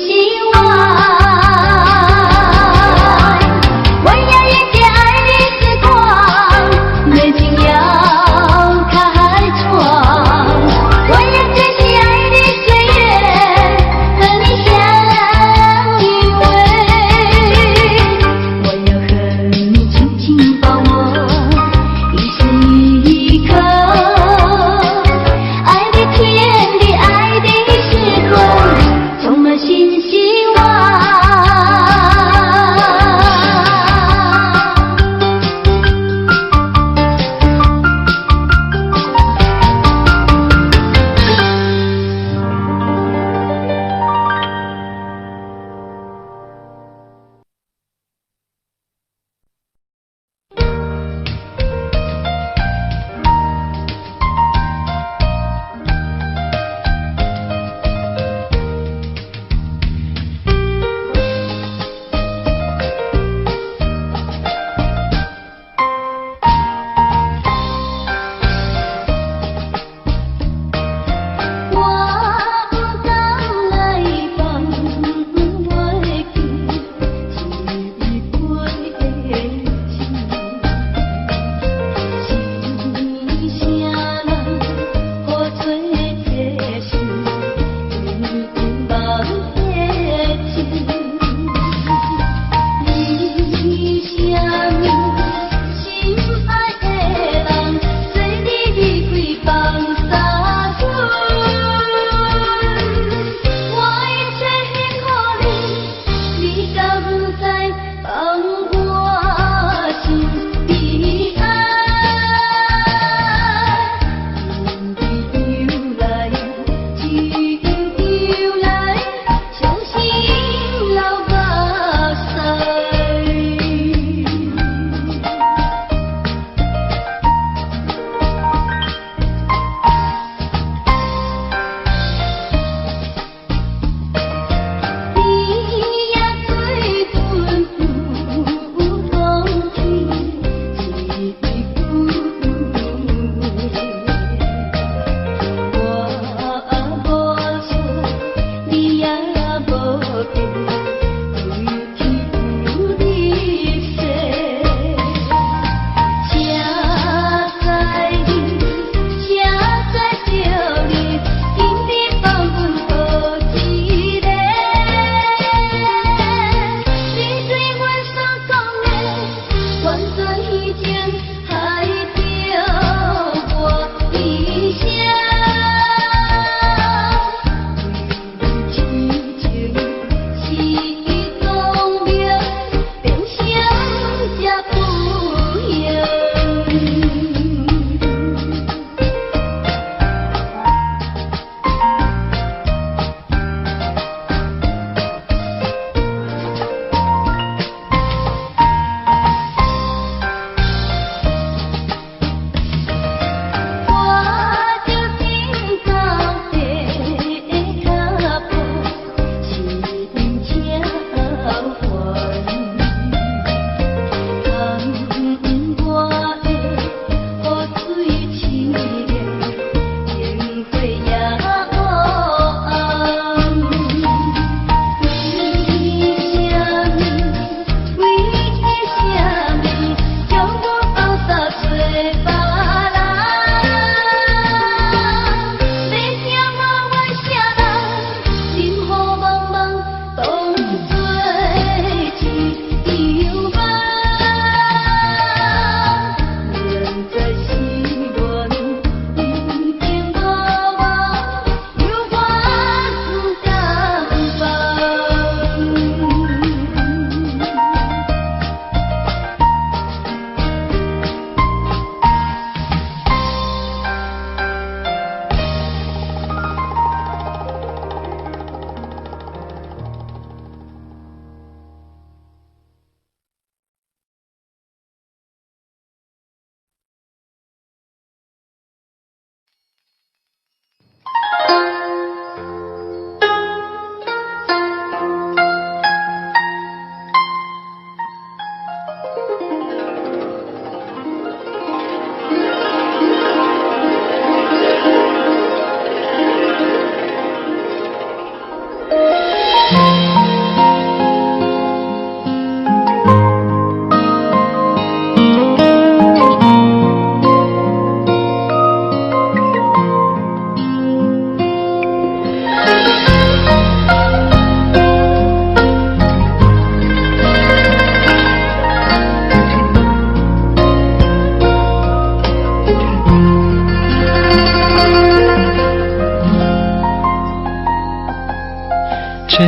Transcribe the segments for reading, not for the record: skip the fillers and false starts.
希望。我要迎接愛的時光，美景要開創。我要珍惜愛的歲月，和你相依偎。我要和你緊緊抱握，一時一刻。愛的甜蜜，愛的時光，充滿新希望。我不敢來放袂記這過情，是啥人予做提醒，對夢的情。你啥物心愛的人，做你離開放三分。我一切獻予你，你敢知放我心悲哀？情又來，情又來，傷心流目屎。你也對阮有講起一句話，我無錯，你也無變，歸去有入世。誰知你，誰知著你，今日放阮予一个。你對阮所講的，完全虛情，害著我悲傷。為痴情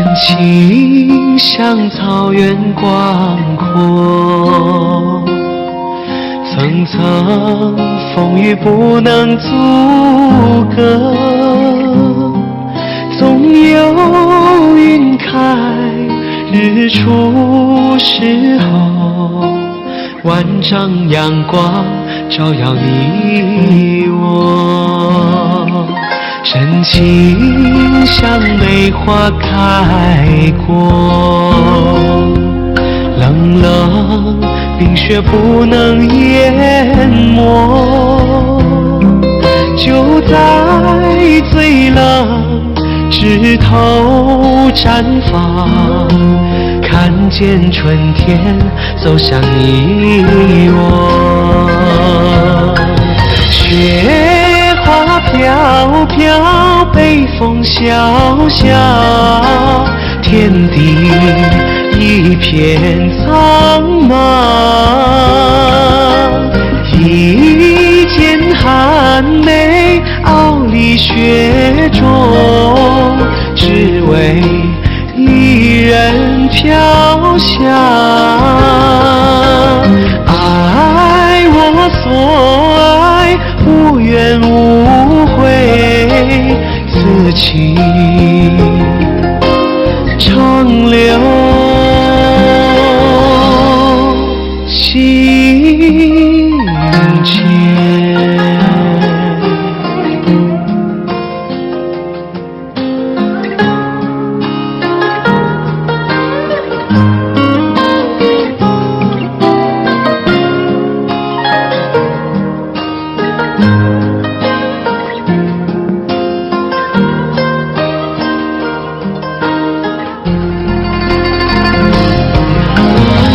真情像草原廣闊，層層風雨不能阻隔，總有雲開日出時候，萬丈陽光照耀你我。真情像梅花開過，冷冷冰雪不能淹沒。就在最冷枝頭綻放，看見春天走向你我。雪花飄飄，北風蕭蕭，天地一片蒼茫。一剪寒梅傲立雪中，只為一人飄香。愛我所愛，無怨無悔，此情長留心間。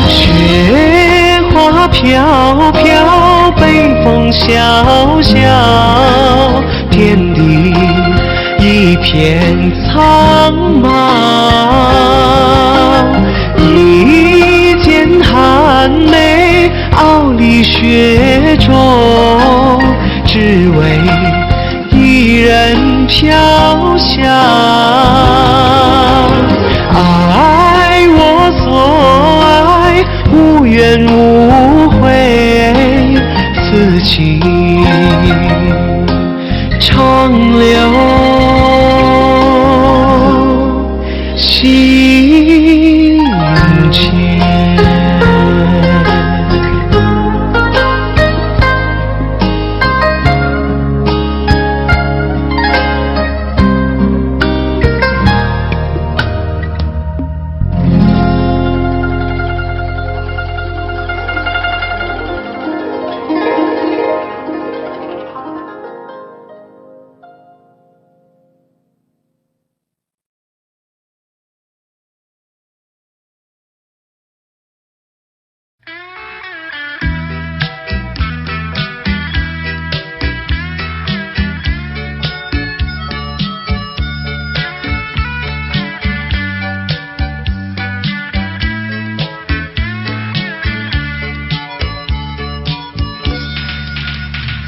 雪花飄飄，北風蕭蕭，天地一片蒼茫。一剪寒梅傲立雪中，只為一人飄香。愛我所愛，無怨無悔，此情長留心間。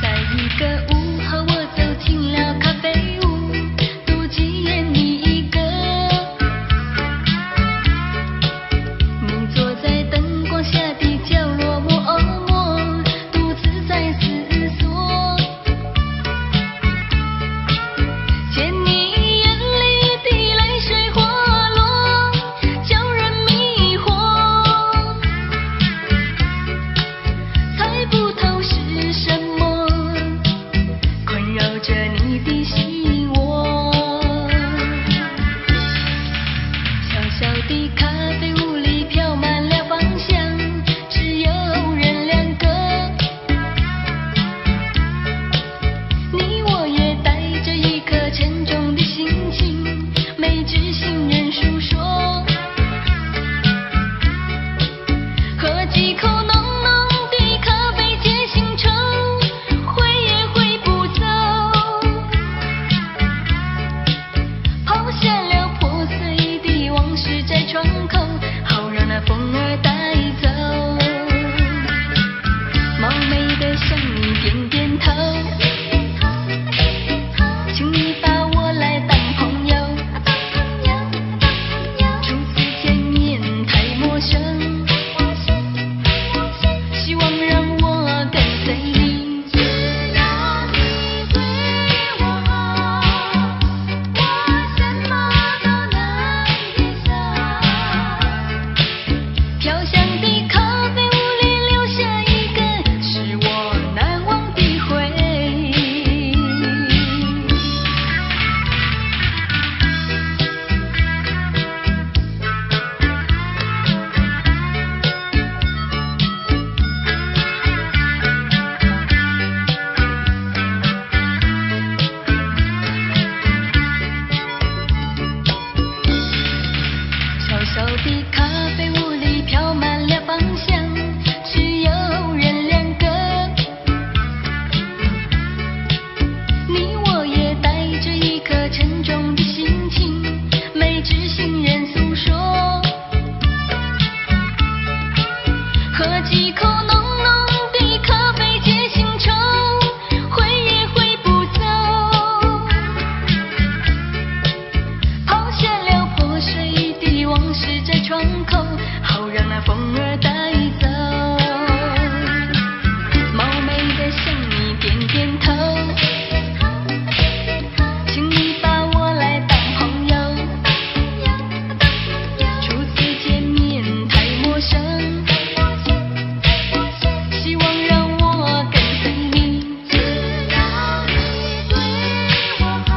在一個午後，我走進了咖啡屋，獨見你一個。你坐在燈光下的角落，默默獨自在思索。見你眼裡的淚水滑落，叫人迷惑，猜不透是什麼困擾着你的心窩。小小的咖啡屋裡飄滿了芳香，只有人兩個。你我也帶着一顆沉重的心情，沒知心人訴說。喝幾口濃濃的咖啡解心愁，揮也揮不走。拋下了破碎的往事在窗口，風兒帶走。冒昧的向你點點頭，請你把我來當朋友。初次見面太陌生，希望讓我跟隨你。只要你對我好，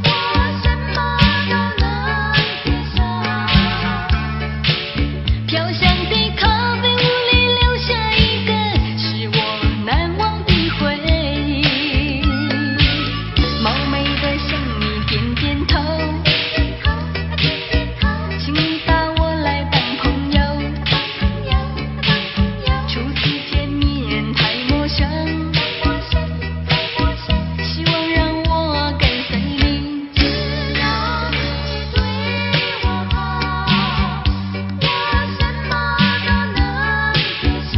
我什麼都能接受。飄香的咖啡屋裡留下一個是我難忘的回憶。冒昧的向你點點頭，請你把我來當朋友。初次見面太陌生，希望讓我跟隨你。只要你對我好，我什麼都能接受。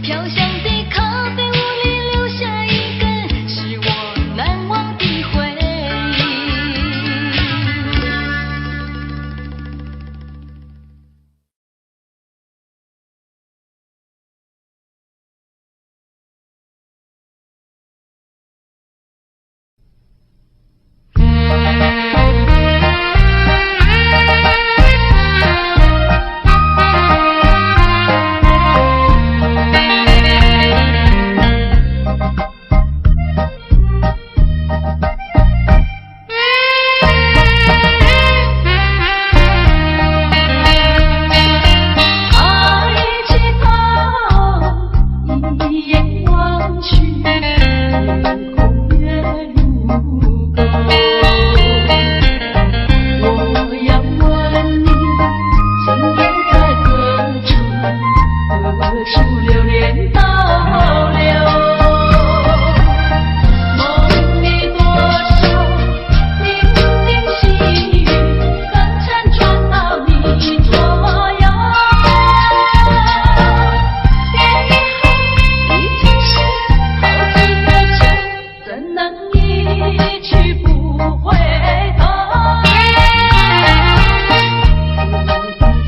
飄香的咖啡屋裡留下一個是我難忘的回憶。抬起頭，一眼望去，天空月如钩。我要問你，今夜在何處？何處流連逗留？夢裡多少零零細語，更輾轉到你左右。別以後已經是好幾個秋，怎能一去不回頭？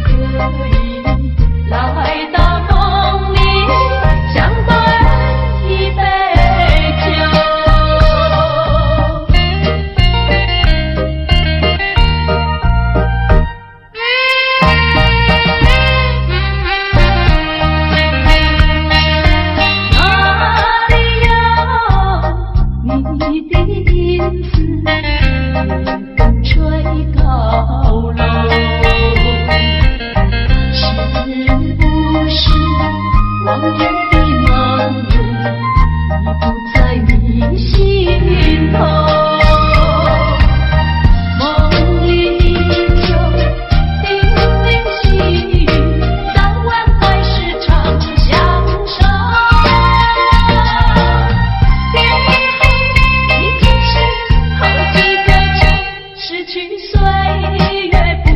可不可以來到夢裡，相對一杯酒？哪裡有你的影子？風吹高樓，是不是往日的忙碌已不在你心頭？夢裡依舊零零細語，早晚還是長相守。別以後已經是好幾個秋，失去歲月不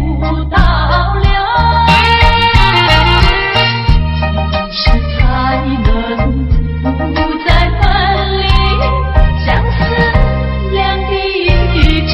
倒流。幾時才能不再分離？相思兩地愁。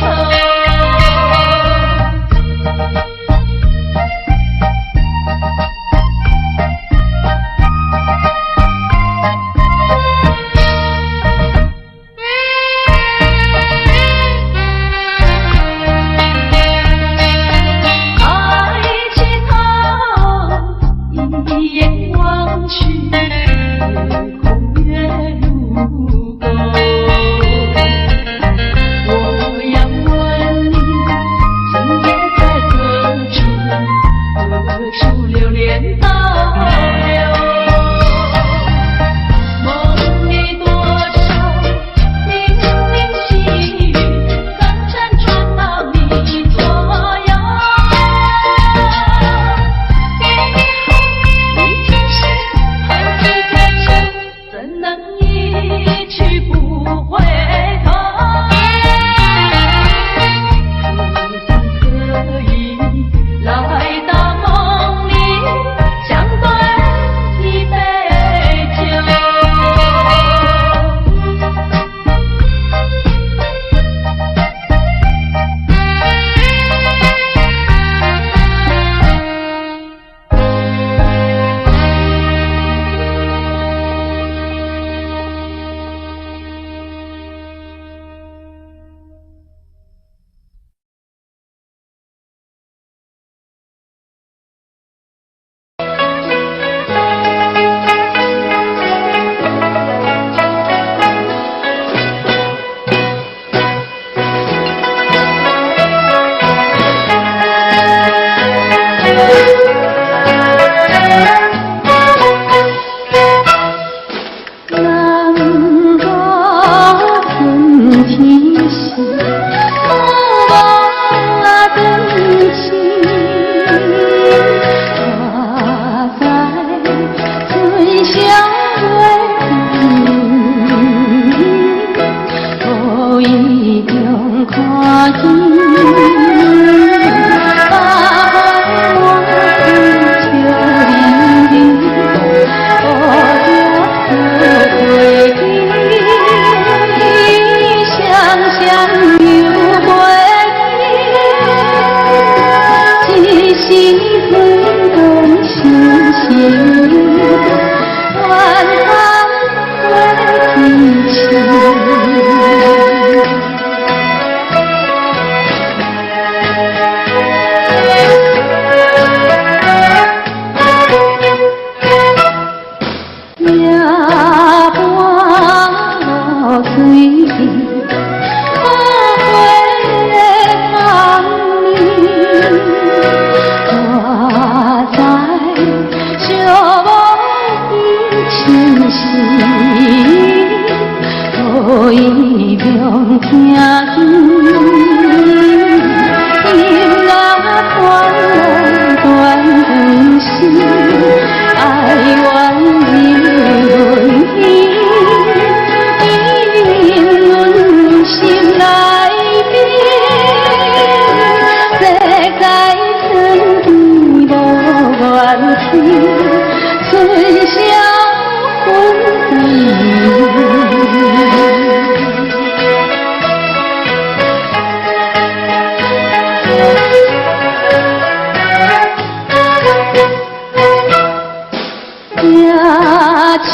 深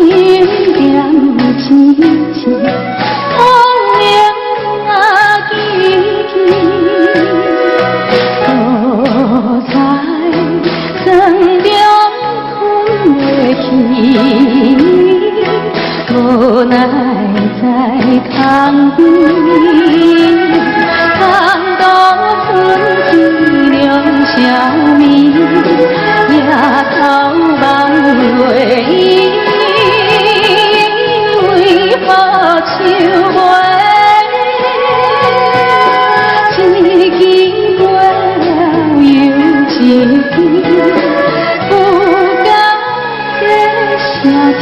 踮深深，梦灵啊记起，搁再酸中吞袂去，无奈在空边，空独剩一两声暝，夜头梦袂伊，为何树尾，一枝过了又一枝，不甘的写天。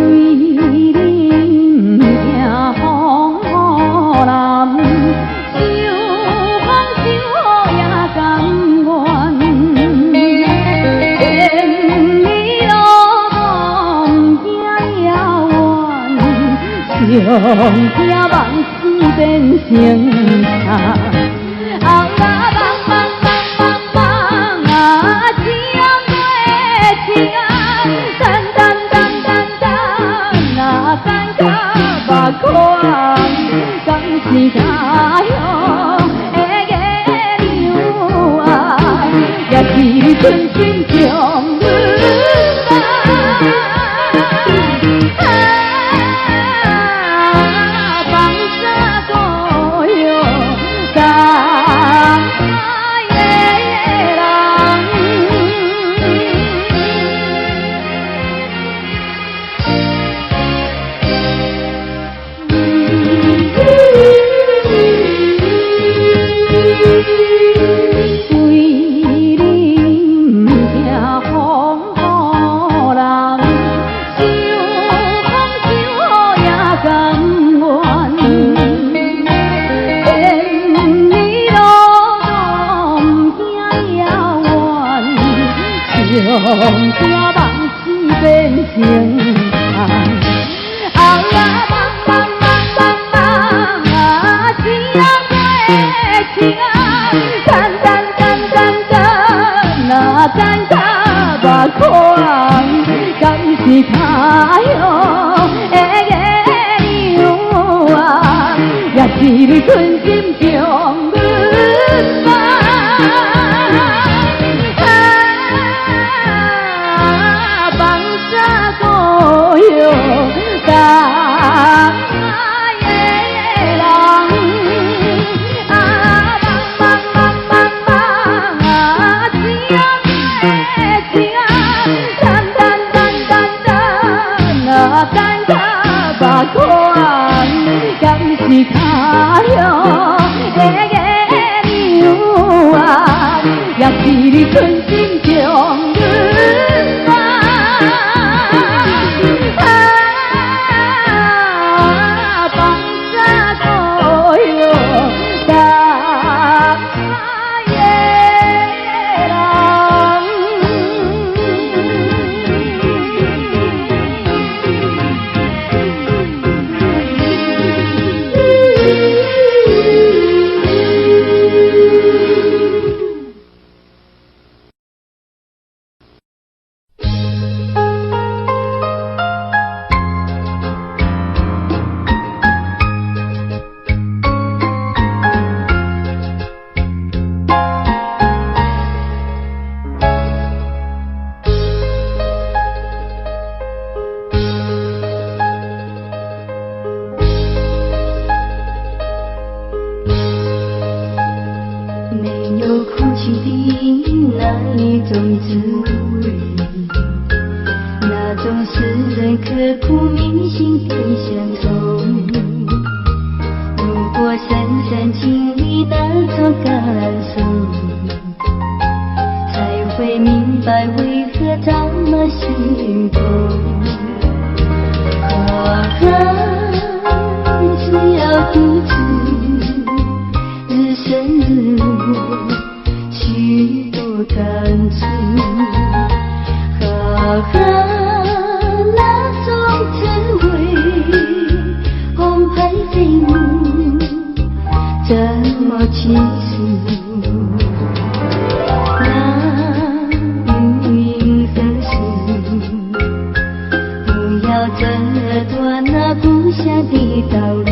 为恁听风雨南，受风受雨也甘愿。千里路途毋惊遥远，上惊梦死变成空。啊啊梦梦梦梦梦啊，情过情啊，等等等等等啊，等到目眶，敢是他乡的月娘啊，也是春心将阮放。啊，放啥故乡等爱的人。为恁听风雨南，受风受雨也甘愿。千里路途毋惊遥远，上惊梦死变成空。啊啊梦梦梦梦梦啊，情过情啊，等等等等等啊，等到目眶，敢是他乡的月娘啊，也是你春心将阮放。啊，放啥故乡等爱的人。啊，梦梦梦梦梦啊，情过情啊，等等等等等啊，等到目眶，敢是他乡的月娘啊，也是你春心将阮放。啊，放啥故乡等爱的人。没有哭泣的那一种滋味，那种使人刻骨铭心的相痛。如果深深经历那种感受，情愫？那云何时？不要折斷那故鄉的道路。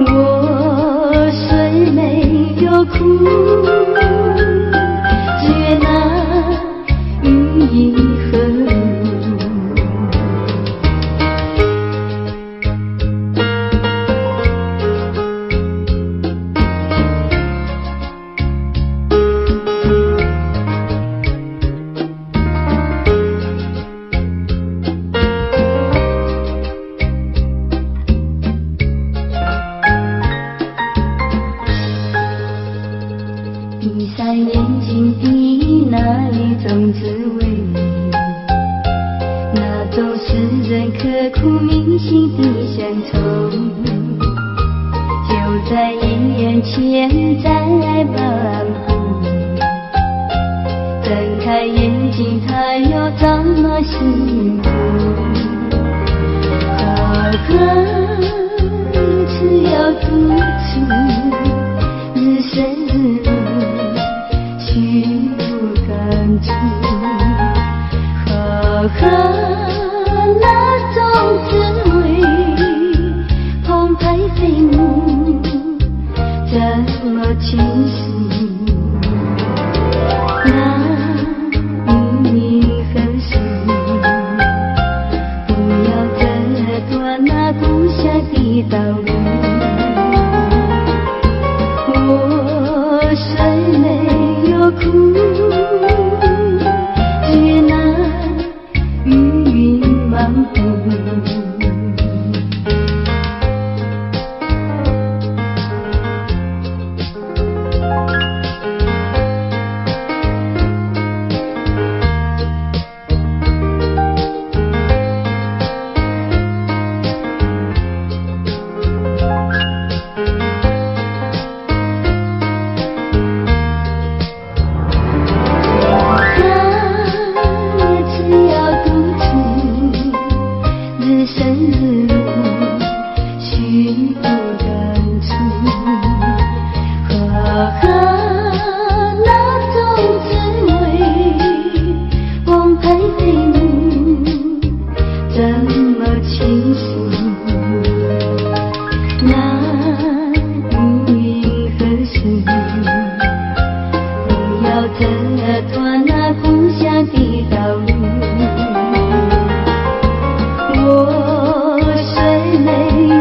我雖沒有哭，只願那雲和路。閉上眼睛的那一種滋味，那種使人刻骨銘心的鄉愁，就在眼前在漫步。睜開眼睛，它又怎麼幸福？何只要獨處，日深日暮，許多感觸。呵，那種滋味，澎湃飛舞，怎麼傾訴？那雲何時？不要折斷那故鄉的道路。我雖沒有哭，只願那雲漫步。只要獨處，日深日暮，許多感觸。呵，那種滋味，澎湃飛舞，怎麼傾訴？那雲何時？不要折斷那故鄉的道路。我雖沒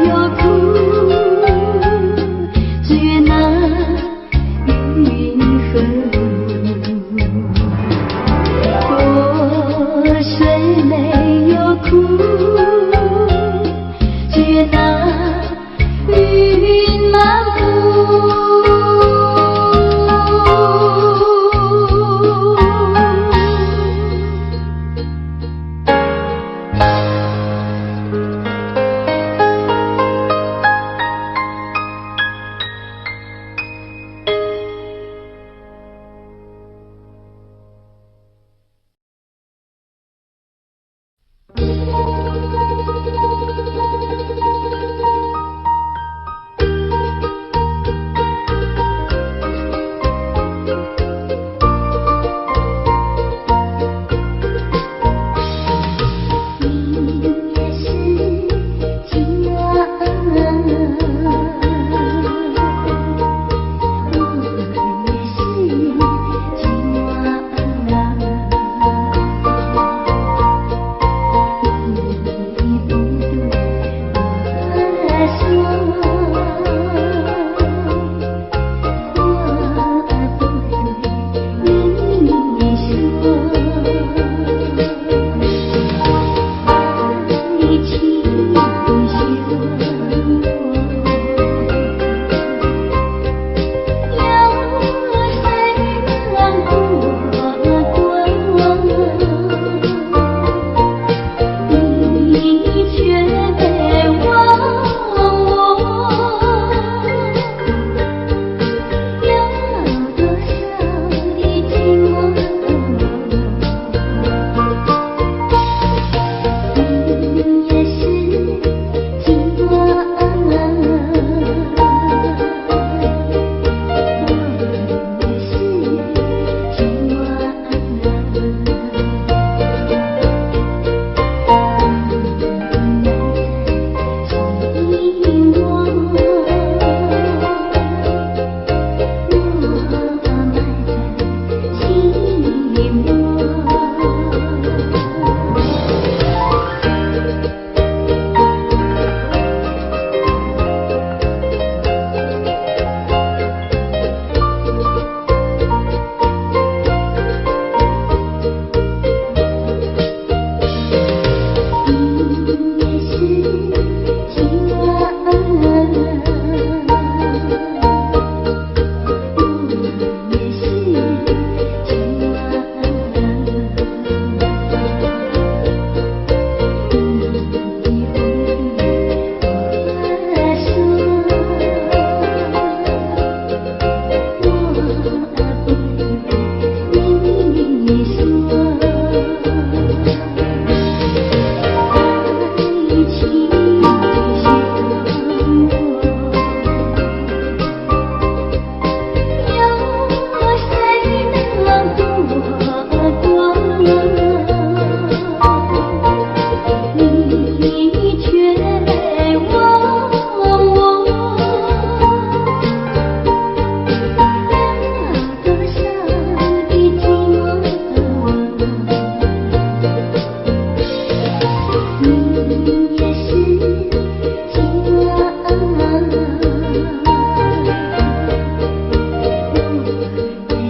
有哭，只願那雲和路。我雖沒有哭，也是寂寞，我也是寂寞，我埋在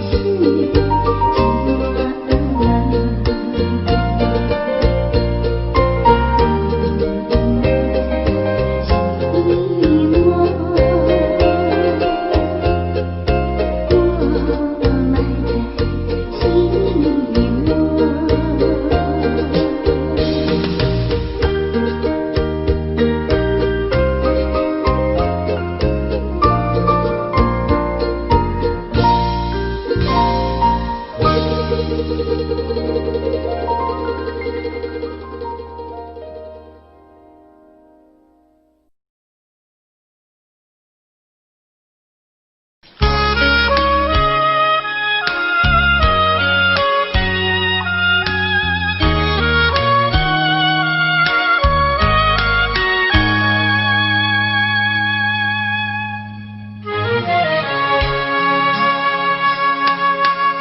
心窝。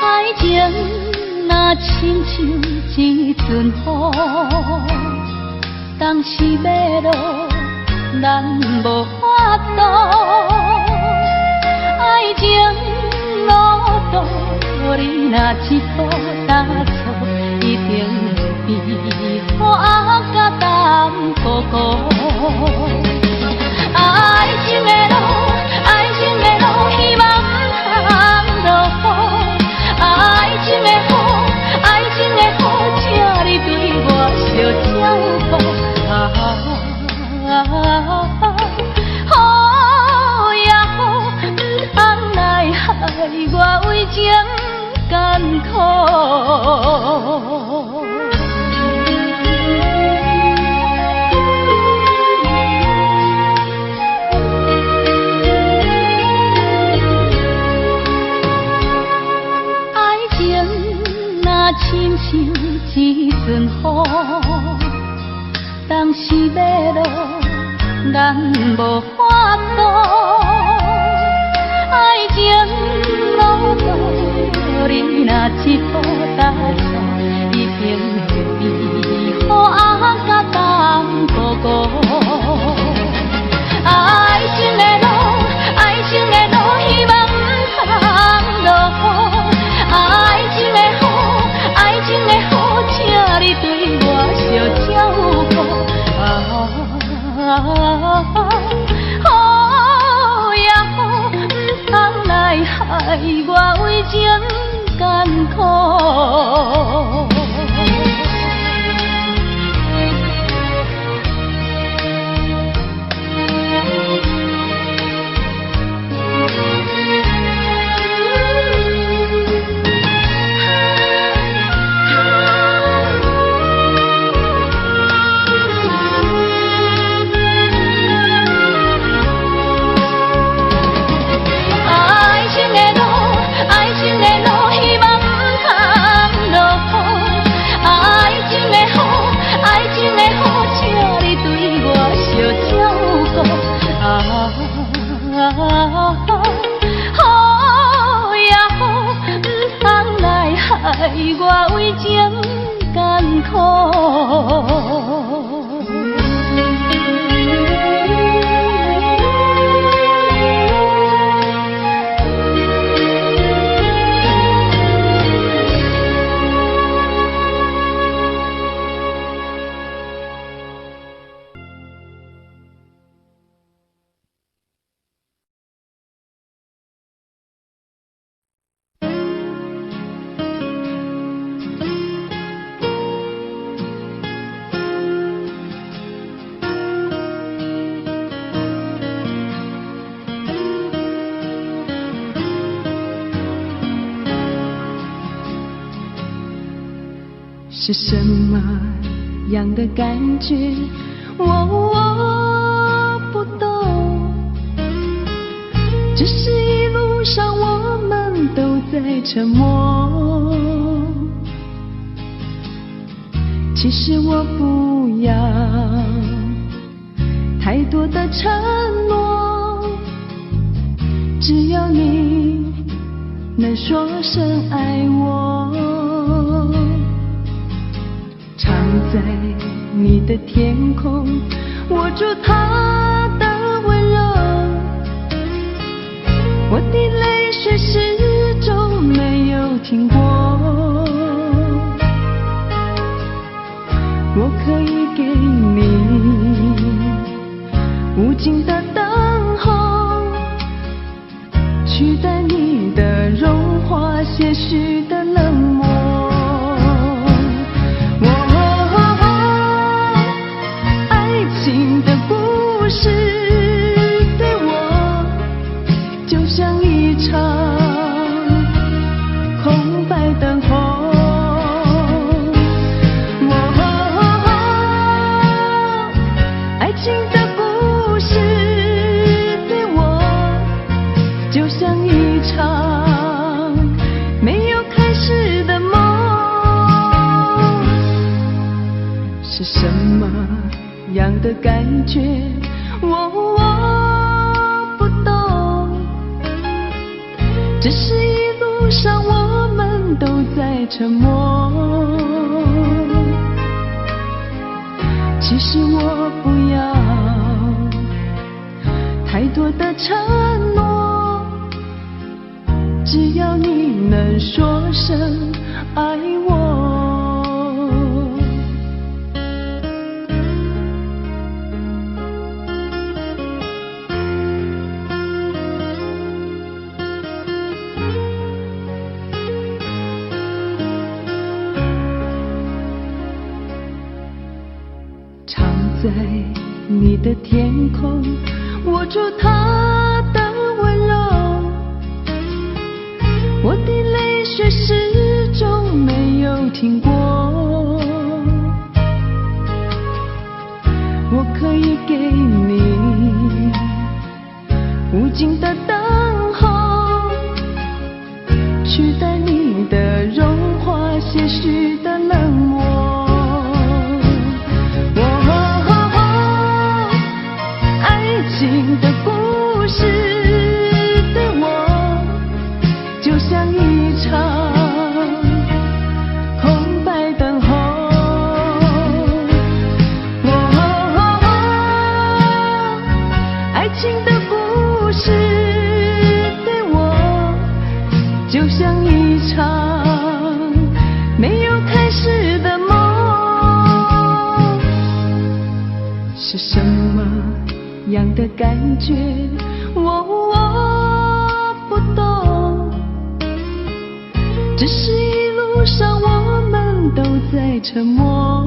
愛情若親像一陣雨，當時欲落，咱無法度。愛情路途，你若一步踏錯，一定會變雨仔甲重糊糊。愛情的路，愛情的路，希望毋通落雨。愛情的雨，愛情的雨，請你對我惜照顧。啊，雨呀雨，毋通來害我為情艱苦。愛情若親像一陣雨，當時欲落，咱無法度。愛情路途，你若一步踏錯，一定會變雨仔甲重糊糊。愛情的路，愛情的路，希望毋通落雨。愛情的雨，愛情的雨，請你對我惜照顧。啊，雨呀雨，毋通來害我為情艱苦。愛情的路，愛情的路，希望毋通落雨。愛情的雨，愛情的雨，請你對我惜照顧。啊，雨呀雨，毋通來害我為情艱苦。是什麼樣的感覺？我不懂，只是一路上我們都在沉默。其實我不要太多的承諾，只要你能說聲愛我。藏在你的天空，握住他的溫柔，我的淚水始終沒有停過。我可以給你無盡的等候，取代你的融化些許的冷漠。哦，愛情的故事對我就像一場空白等候。哦，愛情的故事對我就像一場沒有開始的夢。是什麼樣的感覺？我不懂，只是一路上我們都在沉默。其實我不要太多的承諾，只要你能說聲愛我。藏在你的天空，握住他的溫柔，我的淚水始終沒有停過。我可以給你無盡的等候，取代你的融化些許的冷漠。哦，愛情的故事對我就像一場空白等候。哦，愛情的故事對我就像一場沒有開始的夢。是什麼樣的感覺？我不懂，只是一路上我們都在沉默。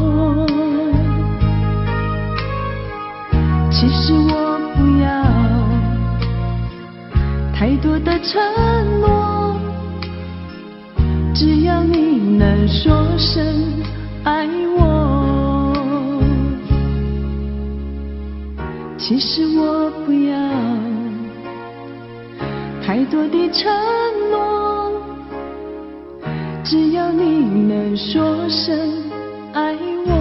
其實我不要太多的承諾，只要你能說聲愛我。其實我不要太多的承諾，只要你能說聲愛我。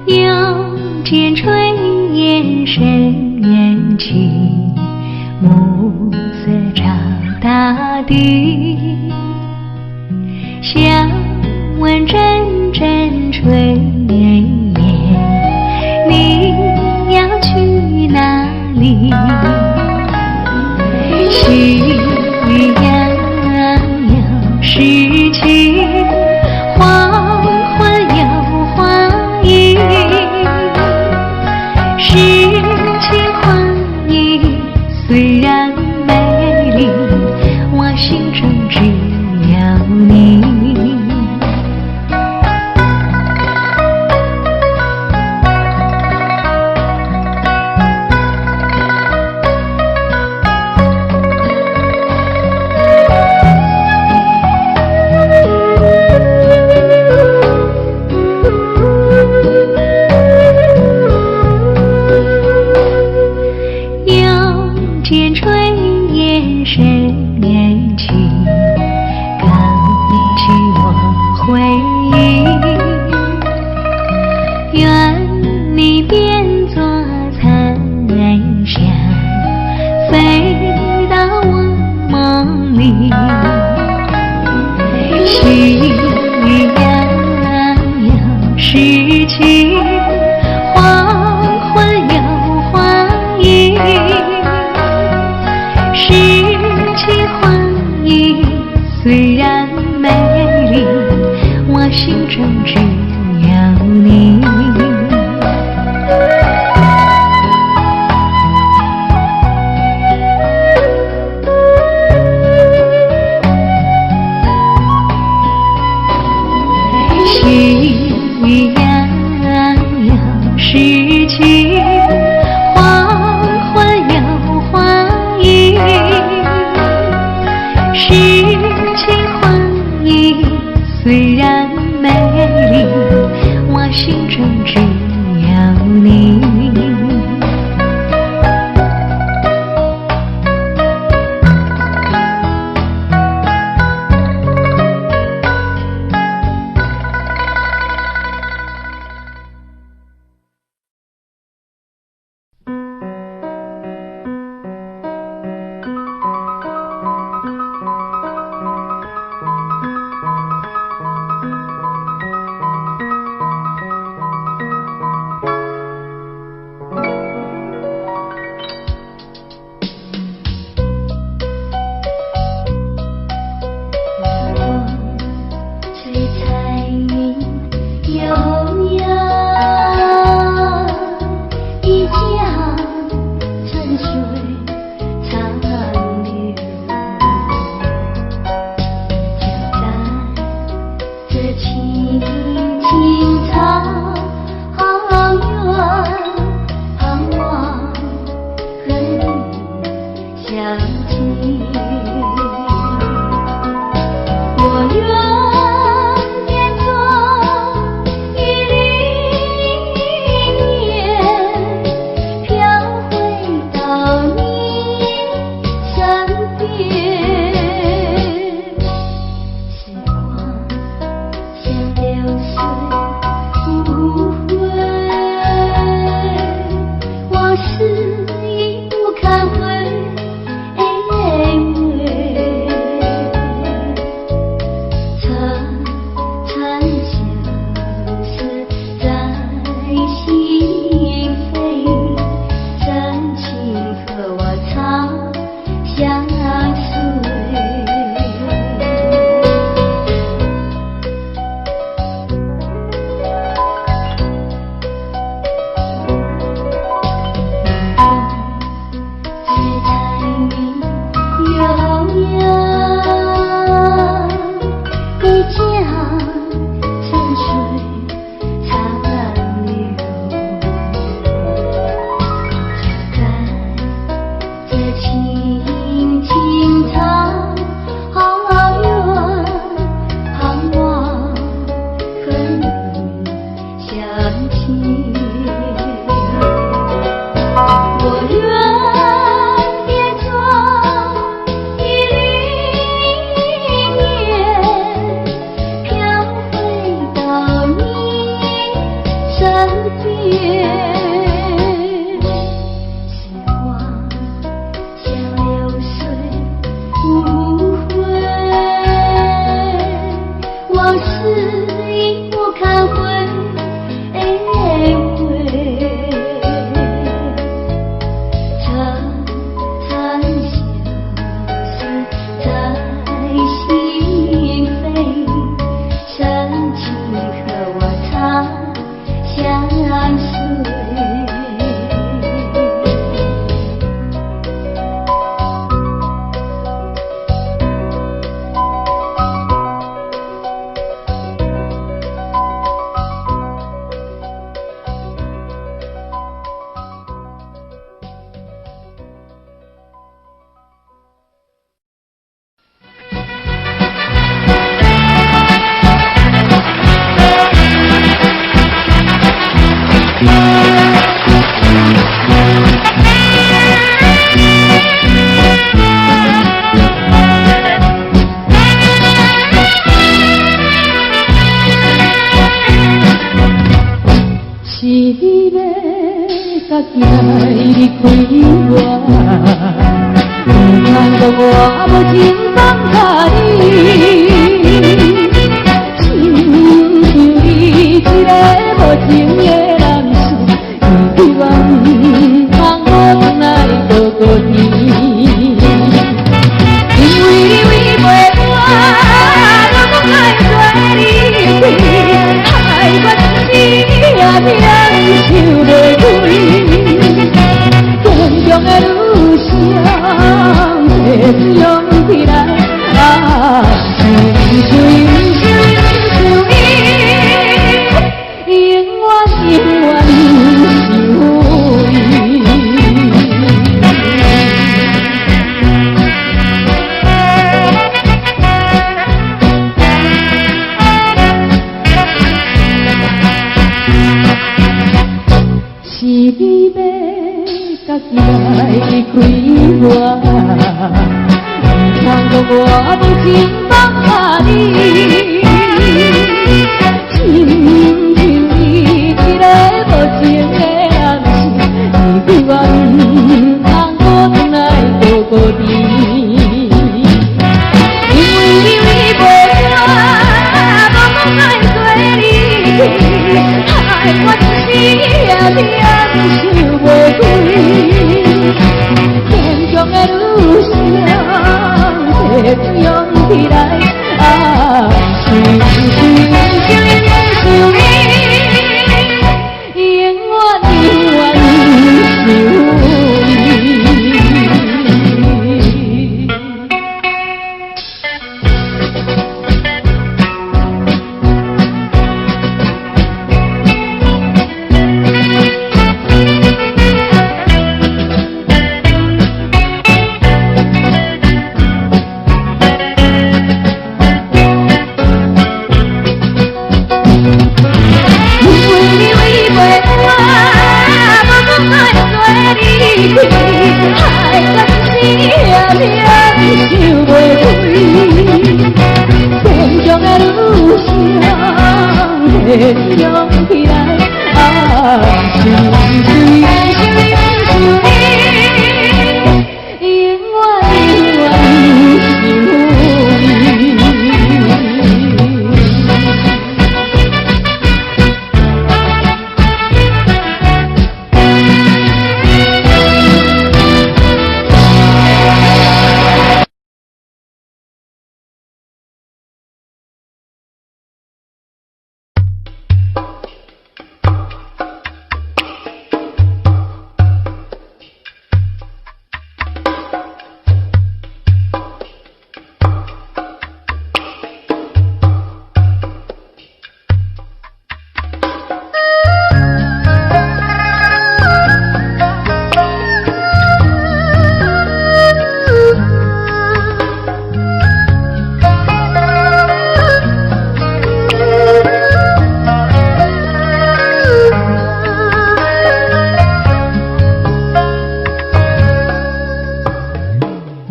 又見炊煙升起，暮色罩大地。想聞陣陣炊煙，你要去哪裡？夕陽有詩情，黃昏有畫意，詩情畫意隨你。喜洋洋是晴，黃昏有黃鶯，詩情畫意雖然美麗，我心中只有你。喜洋洋是晴，黃昏有黃鶯，詩情畫意雖然美麗，我心中只有你。吹彩云悠扬，一江春水长流，就在這青青草原，盼望和你相見。我願變作一縷雲，飄回到你身邊。時光像流水無回，往事已不堪回味。層層相思在心扉，真情和我長相隨。吹彩雲悠揚，一江春水長流，就在這青青草原，盼望和你相見。我願變作一縷雲，飄回到你身邊。時光像流水無回，往事已不堪回味。層層相思在心扉，深情和我長相隨。是你欲家己來離開我，毋通講我無情放我無情放下你，親像你一个無情的暗示，你叫我毋通閣轉來孤孤甜。因為你違背我，無講愛做離去，害我一時也疼想袂開。堅強的女性，這樣起來，啊，想想想想你，永遠永遠想你。因為你違背我，無講愛做離去，害我一時也疼想袂開。堅強的女性，這樣起來，啊，想想想想你，永遠永遠想你。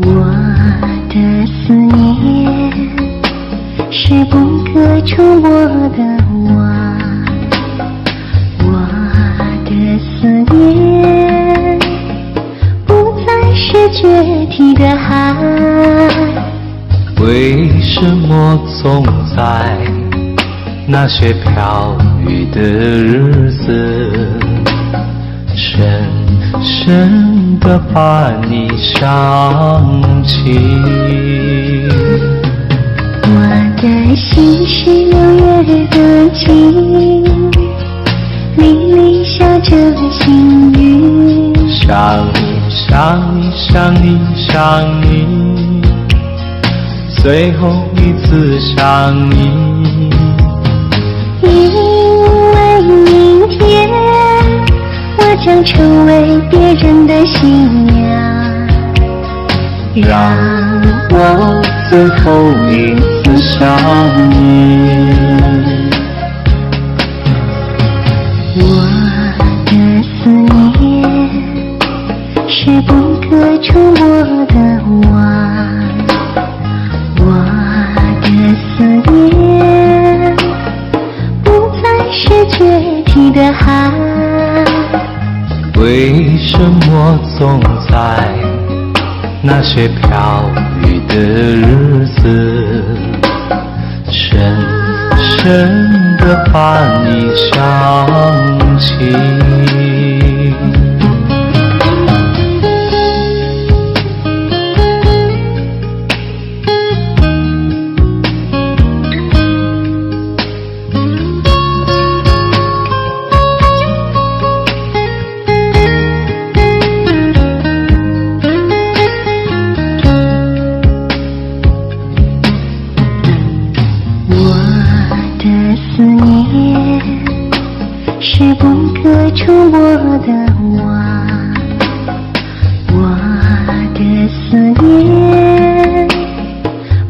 我的思念是不可觸摸的網，我的思念不再是決堤的海。為什麼總在那些飄雨的日子，深深的把你想起？我的心是六月的晴，沥沥下着新雨。想你想你想你想你，最後一次想你。因為明天我將成為別人的新娘，讓我最後一次想你。我的思念是不可觸摸的網，我的思念不再是決堤的海。為什麼總在那些飄雨的日子，深深的把你想起？我的思念是不可觸摸的網，我的思念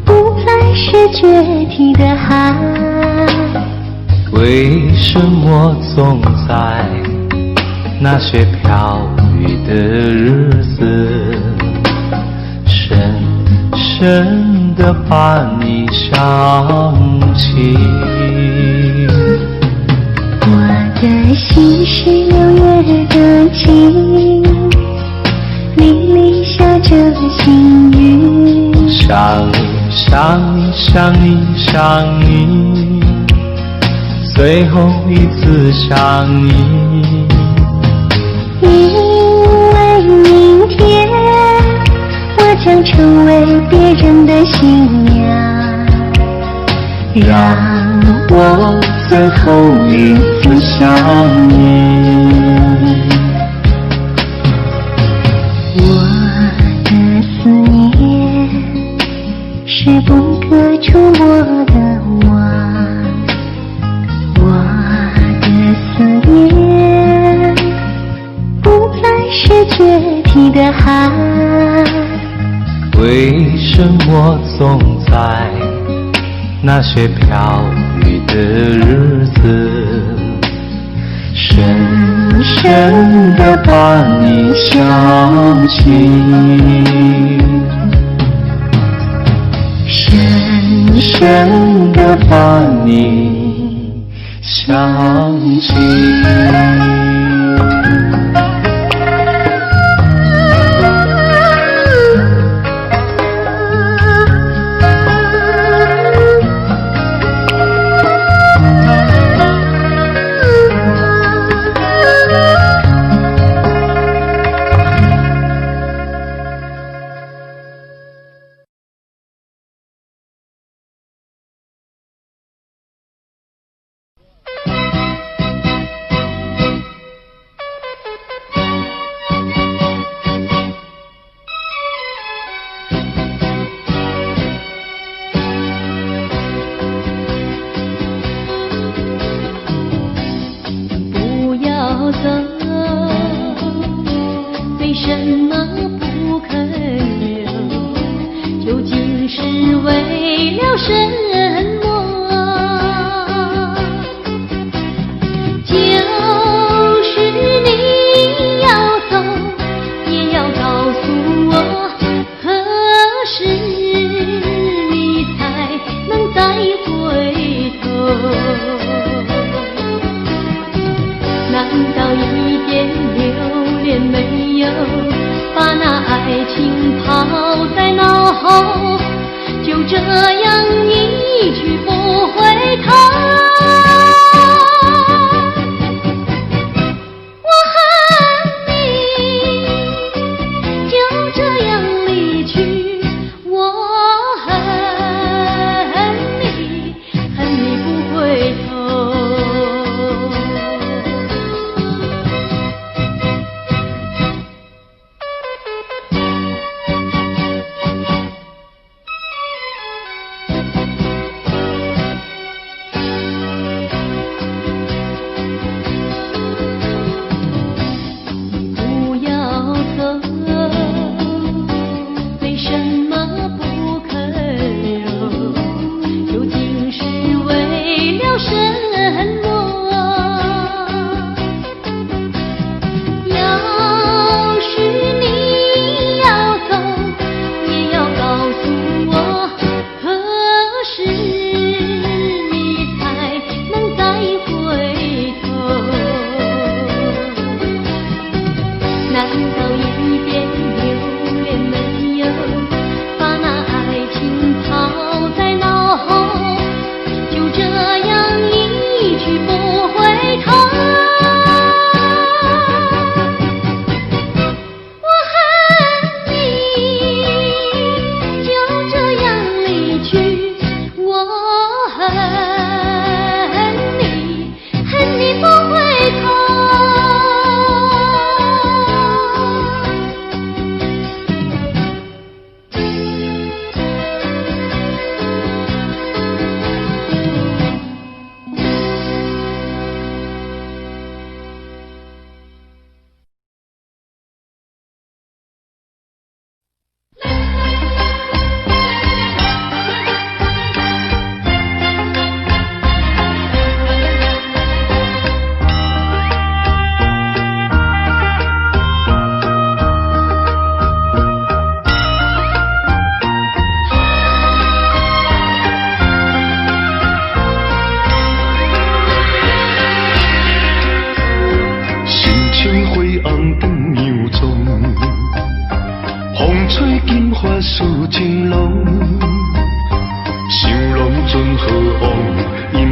不再是決堤的海。為什麼總在那些飄雨的日子，深深深的把你想起。我的心是六月的晴，沥沥下着细雨。想你想你想你想你，最後一次想你。因為明天我將成為別人的新娘，讓我最後一次想你。我的思念是不可觸摸的網，我的思念不再是決堤的海。為什麼總在那些飄雨的日子，深深的把你想起？深深的把你想起。不要走，為什麼不肯留？究竟是為了什麼？就是你要走，也要告訴我，何時你才能再回頭？難道一點留戀沒有，把那愛情拋在腦後，就這樣一去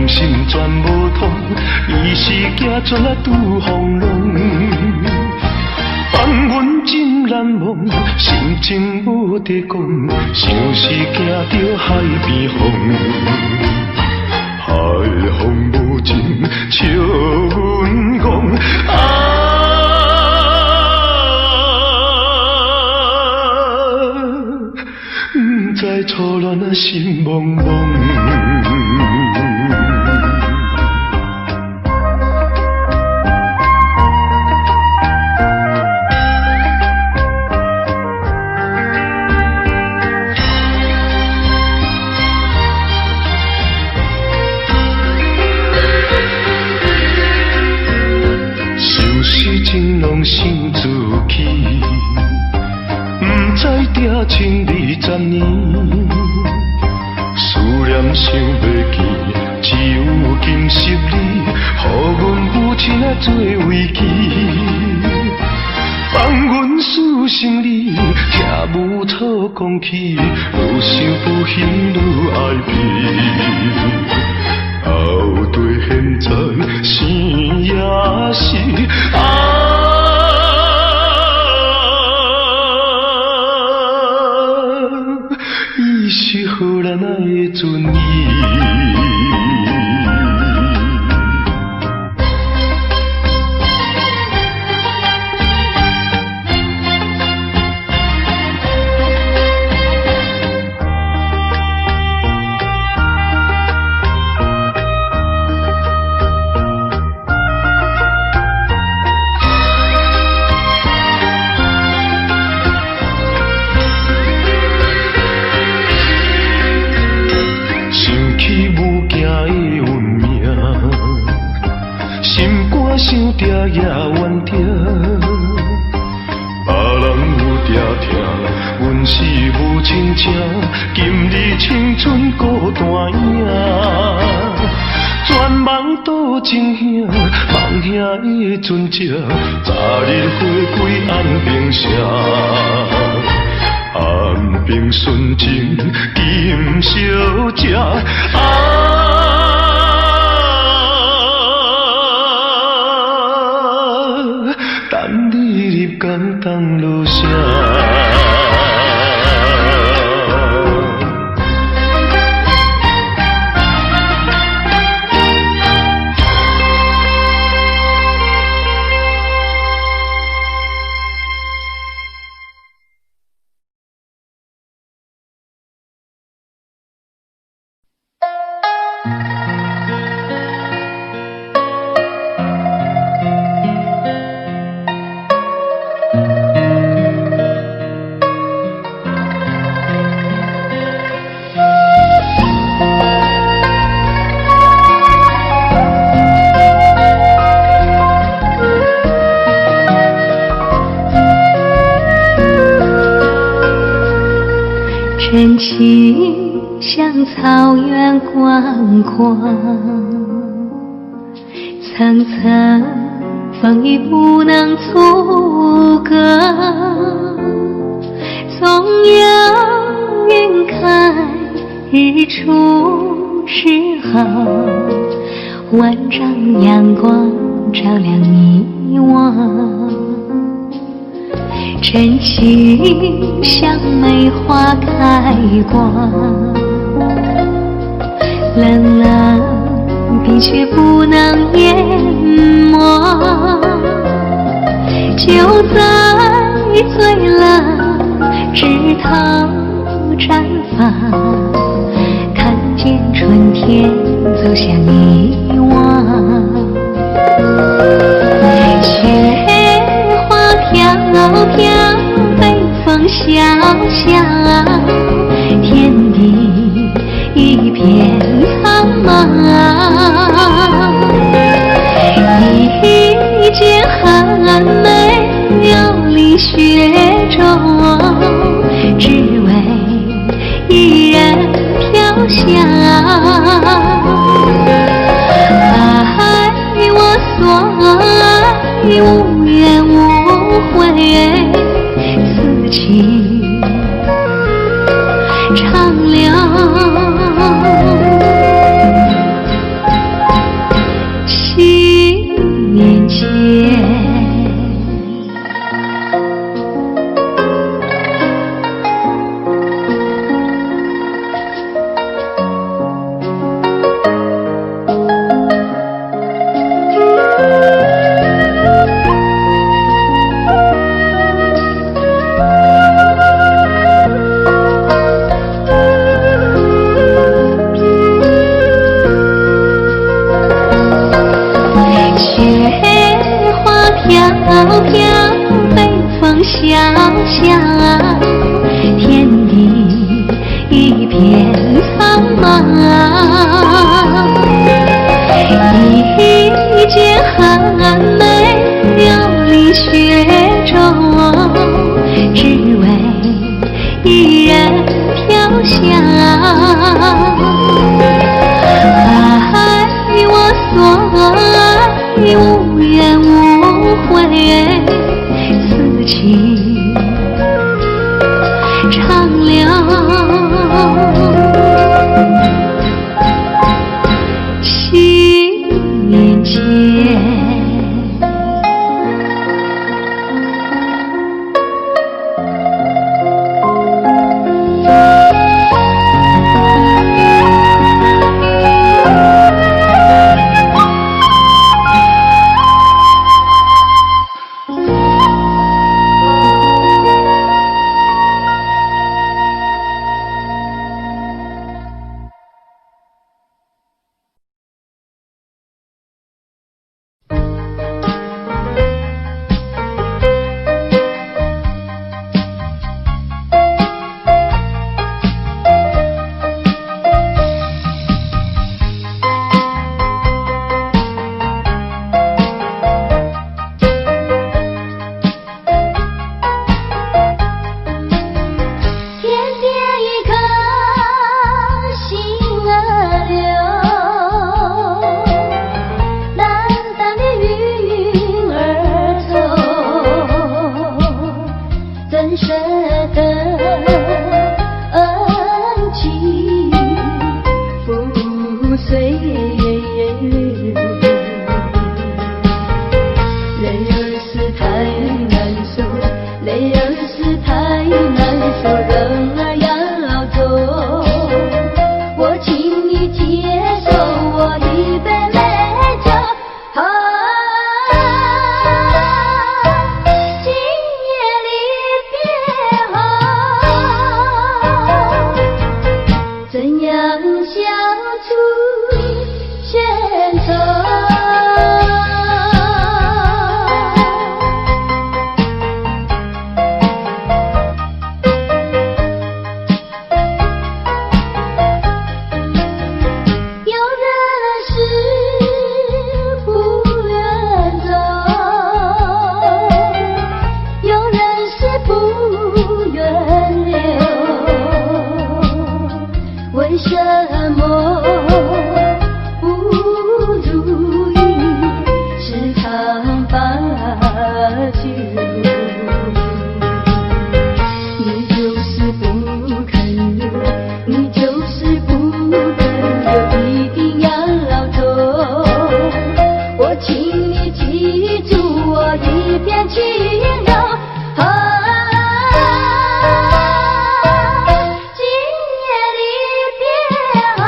心全無通，伊是行船仔拄風浪。放阮真難忘，心情無得講，想是行著海邊風，海風無情笑阮戇。啊，不知初戀啊心茫茫。相思情濃心自起，不知定情20年，思念想袂见，只有今昔你，予阮母親啊做慰藉。放阮思心里，听母草讲起，愈想愈兴愈爱悲。到底现在生也死啊！伊是予咱的尊严。想起母行的运命，心肝伤痛也冤痛。别人有定疼，阮是无亲情，今日青春孤单影。全梦倒情兄，梦兄的船只，昨日回归安平城。安平纯情金小姐啊，等你入江东落城。真情像草原广阔，层层风雨不能阻隔，总有云开日出时候，万丈阳光照亮你我。真情像梅花开过，冷冷冰雪不能淹没。就在最冷枝头绽放，看见春天走向你我。雪花飘飘，北风萧萧，天地一片苍茫。一剪寒梅游离雪中，只为一人飘香。爱我所爱，无怨无悔，此情长留。片苍茫。一剪寒梅琉璃雪中，只为一人飘香。爱我所爱，無怨無悔，此情長留心間。天邊一顆星兒流，淡淡的雲兒走，怎捨得恩情付隨流？淚兒是太難受，淚兒是太難受，人兒要走，我請你接受我一杯美酒。啊，今夜離別後，怎樣笑出前愁？有人是不願走，有人是不願留，為什麼不如意十常八九？你就是不肯留，你就是不肯留，一定要走。我請你記住我一片情柔。啊，今夜離別後，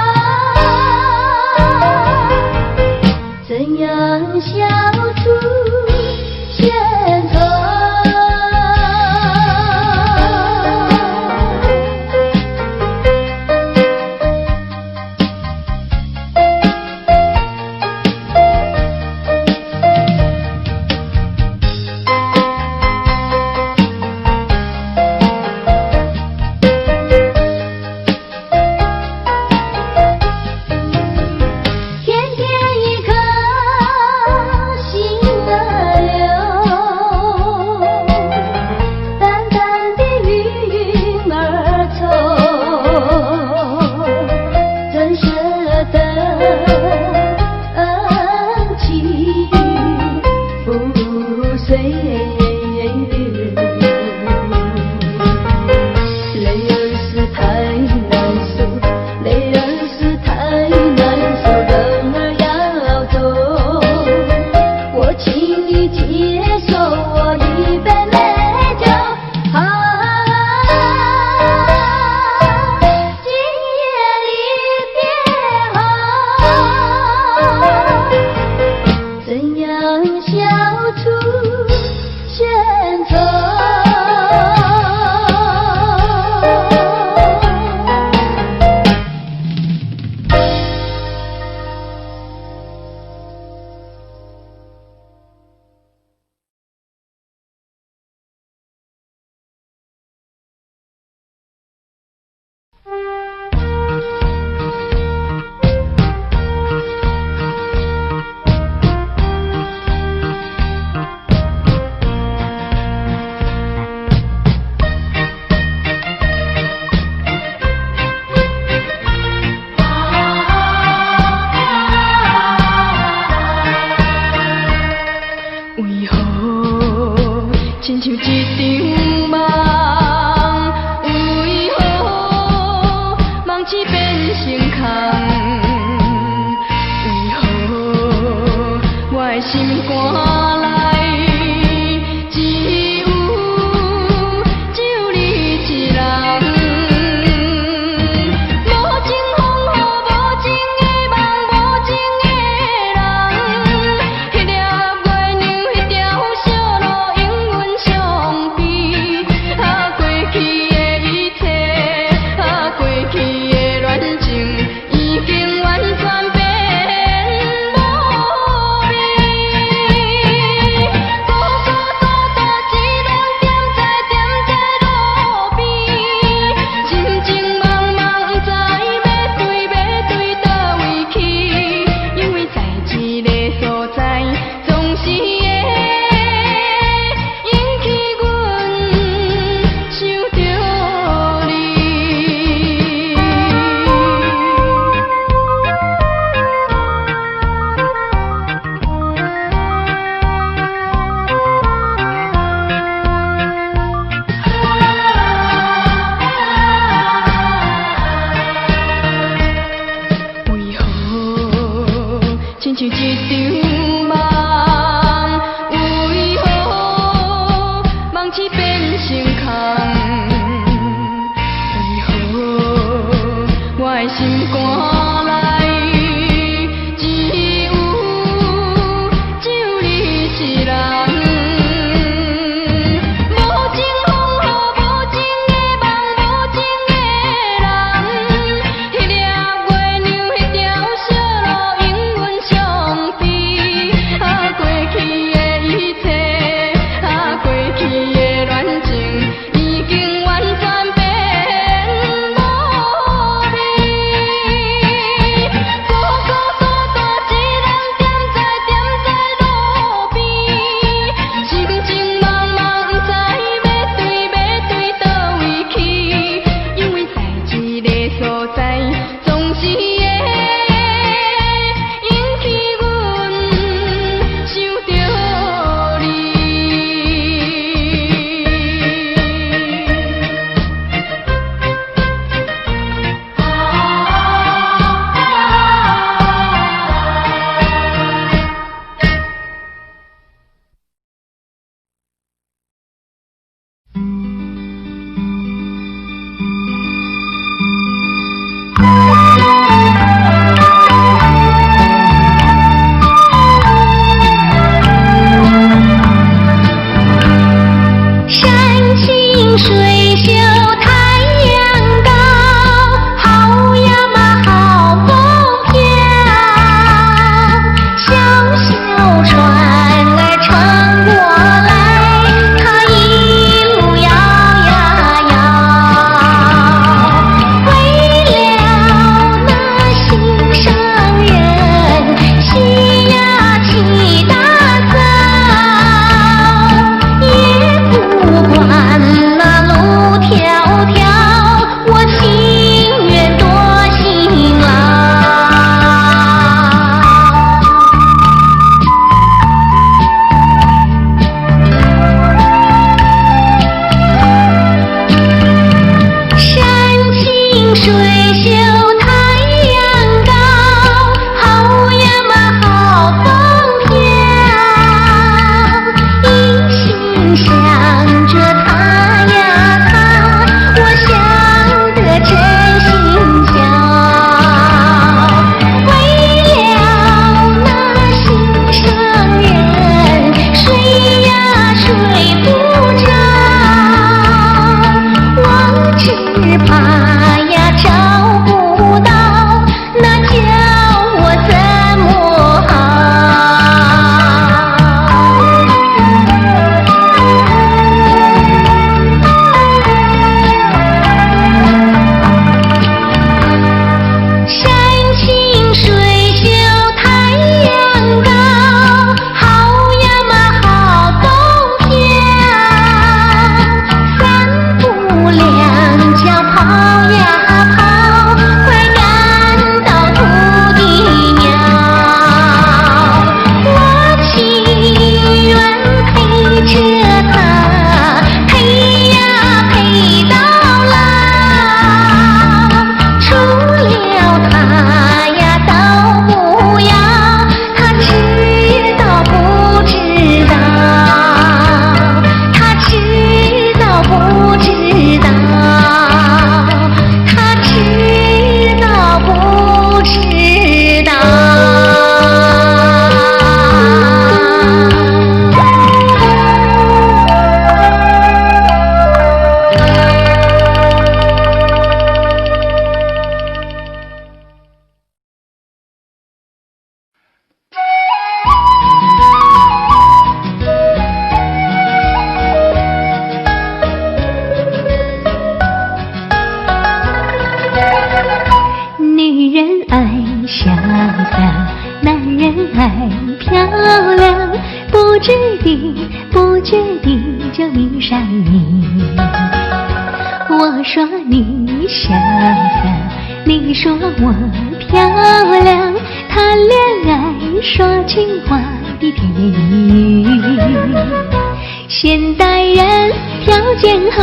成空。為何我的心肝內只有只有你一人？無情風雨，無情的夢，無情的人。彼粒月亮，彼條小路，永遠相邊。啊，過去的一切，啊，過去的戀情，已經完全變無味。孤孤單單一人踮在踮在路邊，深情茫茫，不知欲對欲對佗位去。因為在一个所在，總是會引起阮想著你。為何親像一場夢？為何夢醒變成空？為何我的心肝內只有只有你一人？無情風雨，無情的夢，無情的人。彼粒月亮，彼條小路，永遠相邊。啊，過去的一切，啊，過去的戀情，已經完全變無味。孤孤單單一人踮在踮在路邊，深情茫茫，不知欲對欲對佗位去。因為在一個所在，總是會引起阮想著你。女人愛瀟灑，男人愛漂亮，不知地不覺地就迷上你。我說你瀟灑，你說我漂亮，談戀愛說情話的甜言蜜語。現代人條件好，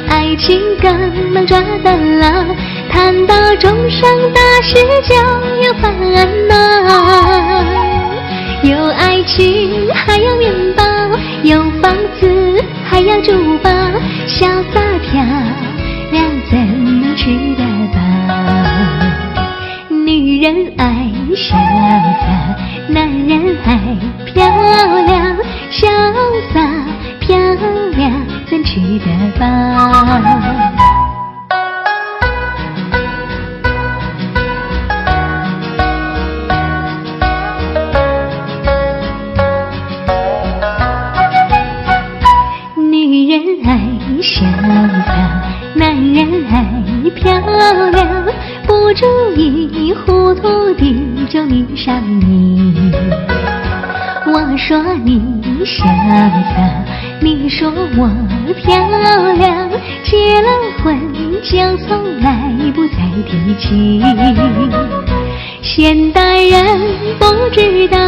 愛情更能抓得牢，談到終生大事就有煩惱。有愛情還要麵包，有房子還要珠寶，瀟灑漂亮怎能吃得飽？女人愛瀟灑，男人愛漂亮，瀟灑漂亮怎吃得飽？女人愛瀟灑，男人愛漂亮，不注意糊塗地就迷上你。我說你瀟灑，你說我漂亮，結了婚就從來不再提起。現代人不知道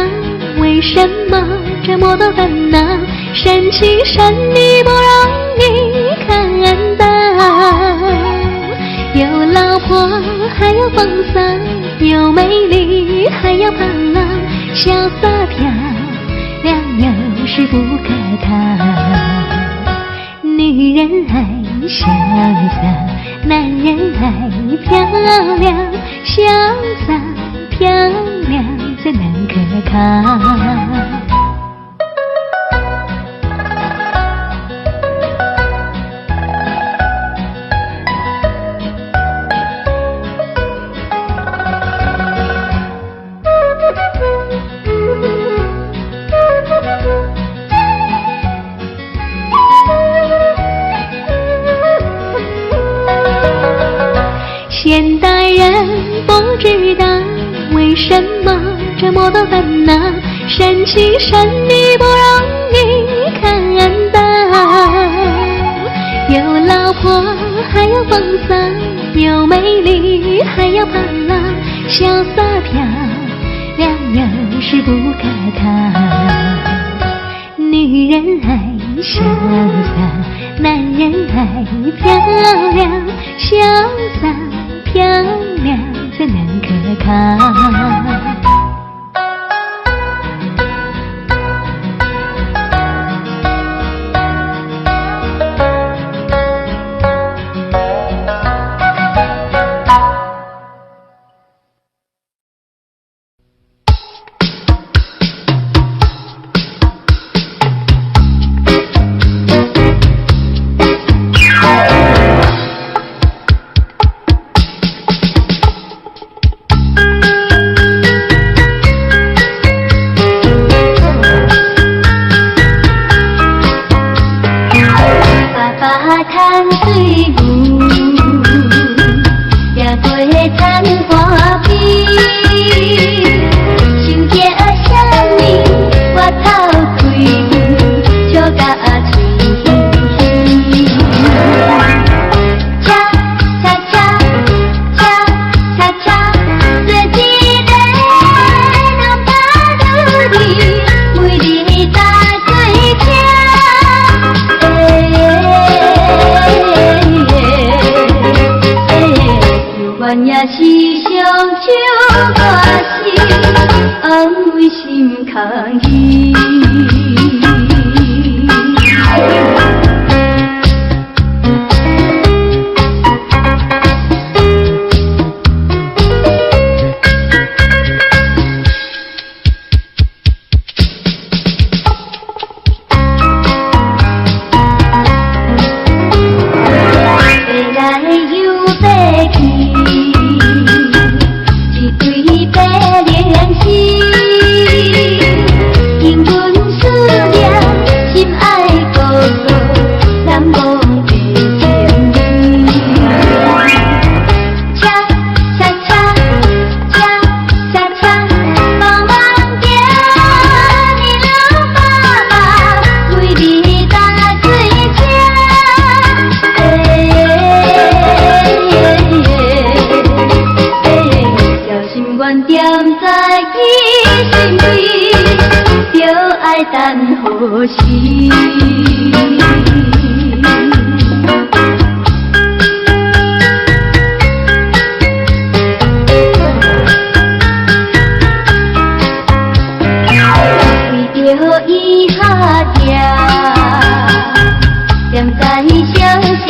為什麼這麼多煩惱，神奇神秘不容易看到。有老婆還要風騷，有美麗還要胖浪，瀟灑漂亮有時不可靠。女人愛瀟灑，男人愛漂亮，瀟灑漂亮怎能可靠？現代人不知道為什麼這麼多煩惱，神奇神秘不容易看到。有老婆還要風騷，有美麗還要胖浪，瀟灑漂亮有時不可靠。女人愛瀟灑，男人愛漂亮，瀟灑漂亮怎能可靠？白蓮心，因阮悬踮在伊身边，著爱等何时？为著伊哈行，踮在小城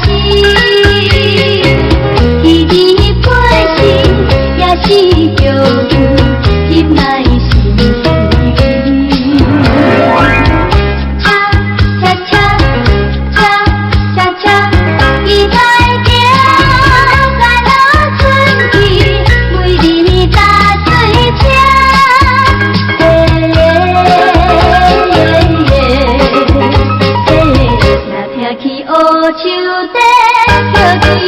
市，彼日陪身也是叫做翕来心事。恰恰恰恰恰恰，伊来行在农村去，每日搭水车。嘿若听起乌树在跳起，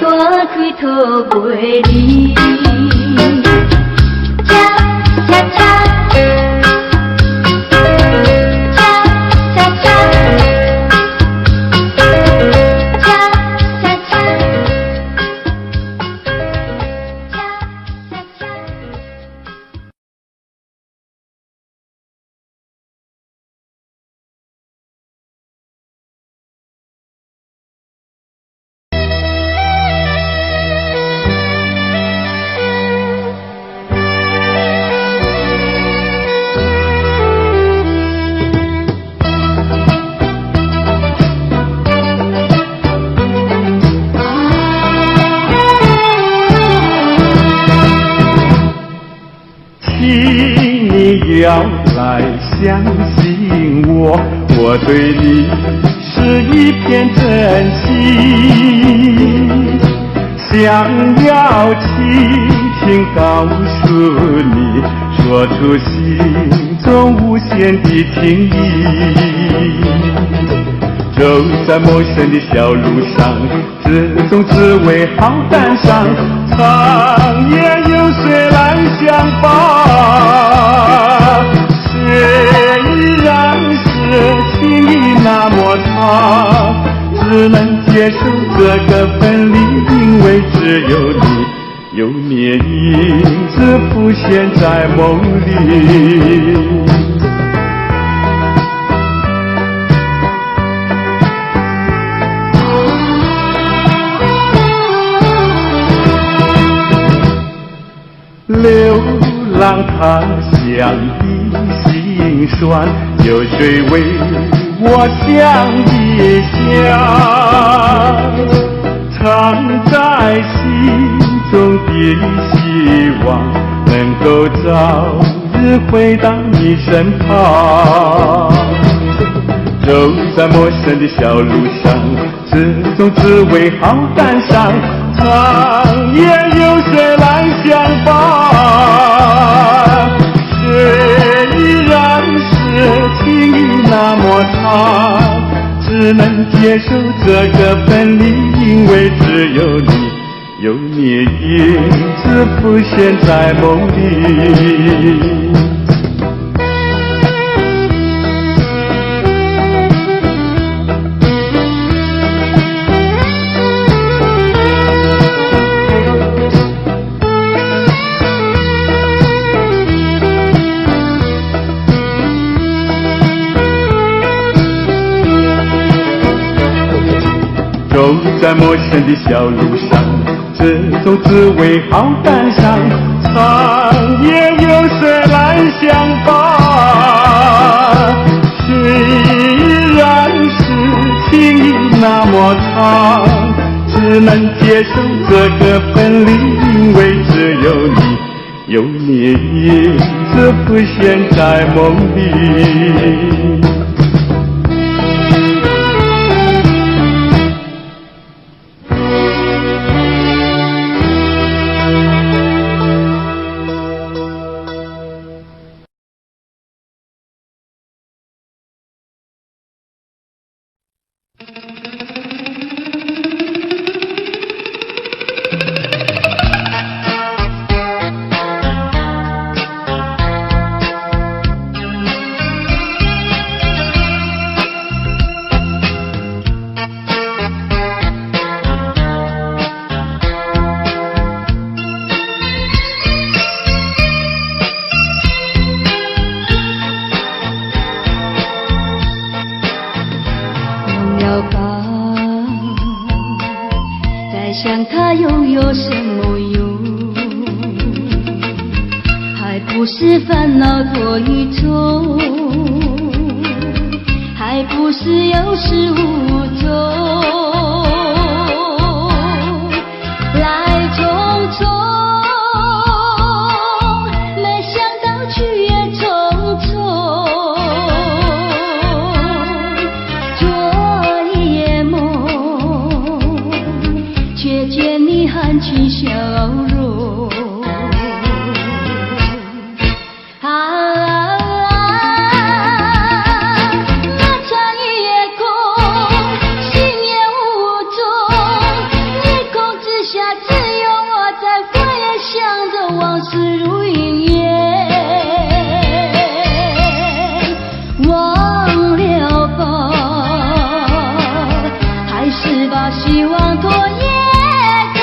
大开讨袂离。恰恰恰，恰恰恰，恰恰恰，恰恰恰。请你要来相信我，我对你是一片真心，想要轻轻告诉你，说出心中无限的情意。走在陌生的小路上，这种滋味好感伤。长夜有谁来相伴？虽然是情意那么长，只能接受这个分离，因为只有你，有你影子浮现在梦里。流浪他乡的心酸，有谁为我想一想？藏在心中的希望，能够早日回到你身旁。走在陌生的小路上，这种滋味好感伤。长夜有谁来相伴？虽然是情意那么长，只能接受这个分离，因为只有你，有你影子浮现在梦里。走在陌生的小路上，这种滋味好感伤。长夜有谁来相伴？虽然是情意那么长，只能接受这个分离，因为只有你，有你影子浮现在梦里。我不是煩惱多於衷，還不是有始無終。來匆匆，沒想到去也匆匆，做一夜夢，卻見你含情笑容。啊，那場一夜空，心也無蹤，夜空之下只有我在回想着往事如雲煙，忘了吧，還是把希望托夜空。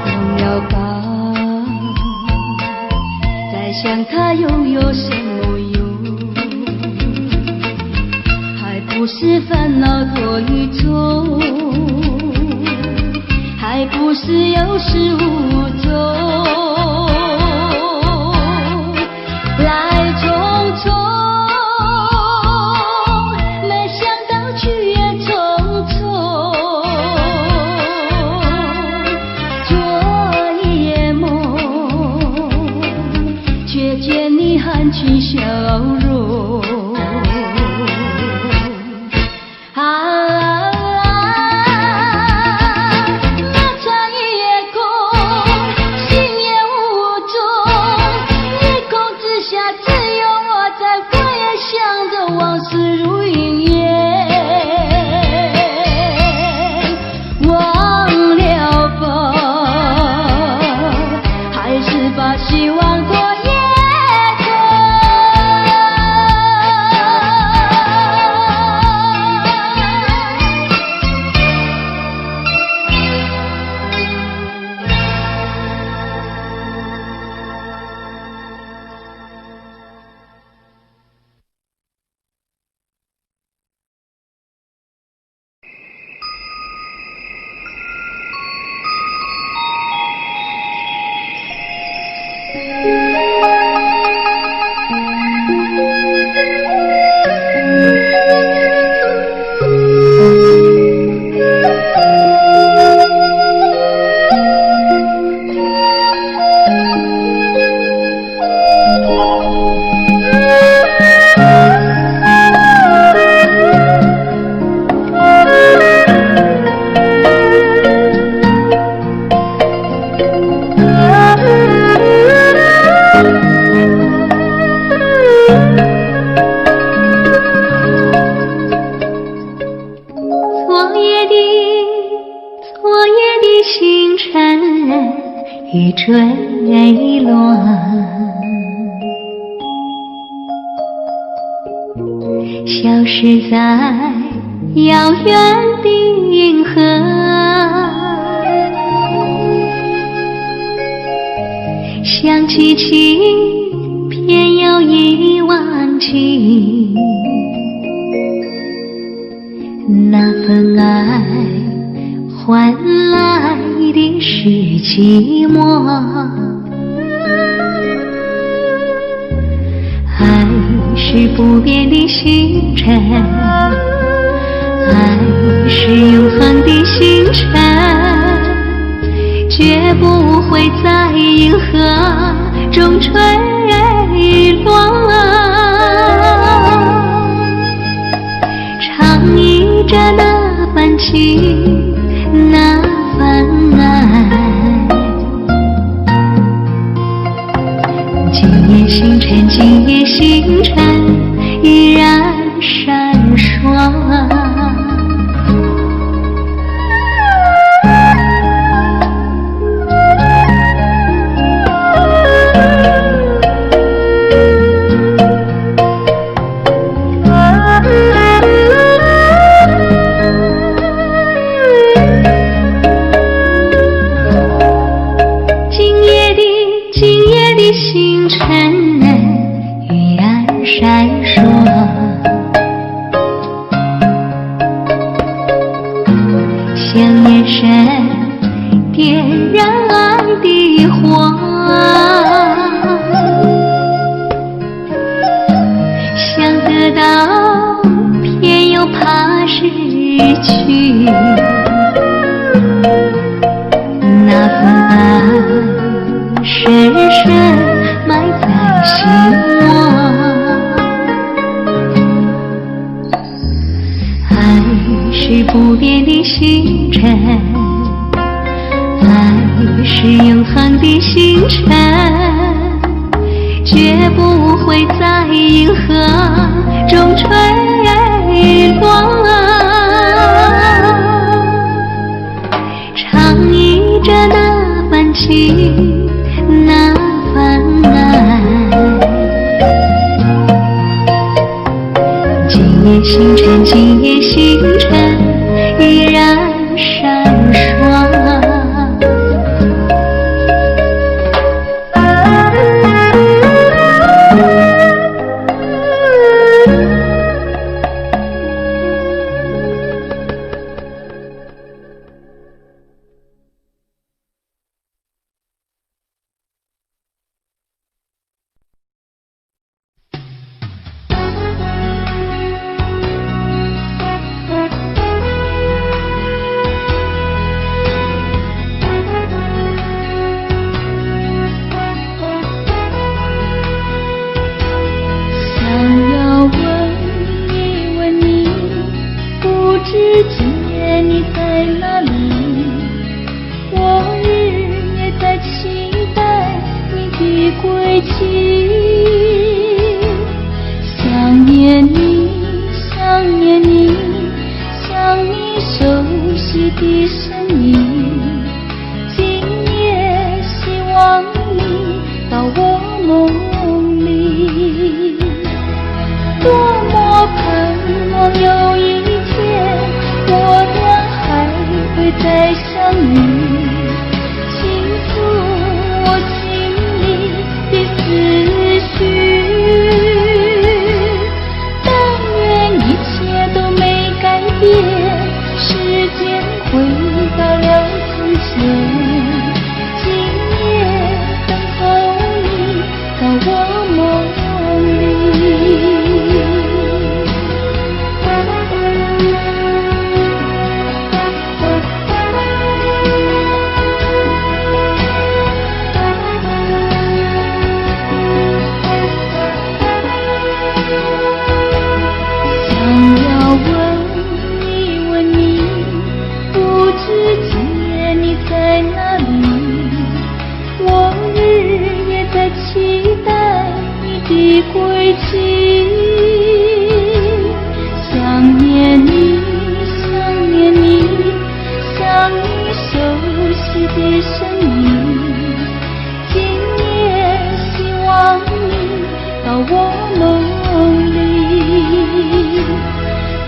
忘了吧，再想他又有什麼用？還不是煩惱多於衷，還不是有始無終。來匆匆，沒想到去也匆匆，做一夜夢，卻見你含情笑容。啊，那場一夜空，心也無蹤，夜空之下只有我在回想着往事如雲煙，忘了吧，還是把希望托夜空。昨夜的星辰已坠落，消失在遙遠的銀河。想記起，偏又已忘記，那份愛換來的是寂寞。愛是不變的星辰，愛是永恆的星辰，絕不會在銀河中墜落。唱憶著那份情，那份愛。今夜星辰，今夜星辰依然閃爍。星辰依然閃爍。像眼神點燃愛的火，想得到，偏又怕失去。那份愛深深埋在心窩。愛是不變的星辰，愛是永恆的星辰，絕不會在銀河中墜落。唱憶著那份情，那份愛。今夜星辰，今夜星辰依然閃爍。想要問一問你，不知今夜你在哪裡？我日夜在期待你的歸期。想念你，想念你，想你熟悉的身影。今夜希望你到我夢裡。多麼盼望有一天，我倆還會再相遇，傾訴我心裡的思緒。但願一切都沒改變，時間回到了從前。今夜等候你到我夢裡。想要問一問你，不知今夜你在哪裡？我日夜在期待你的歸期。想念你，想念你，想你熟悉的身影。今夜希望你到我夢裡。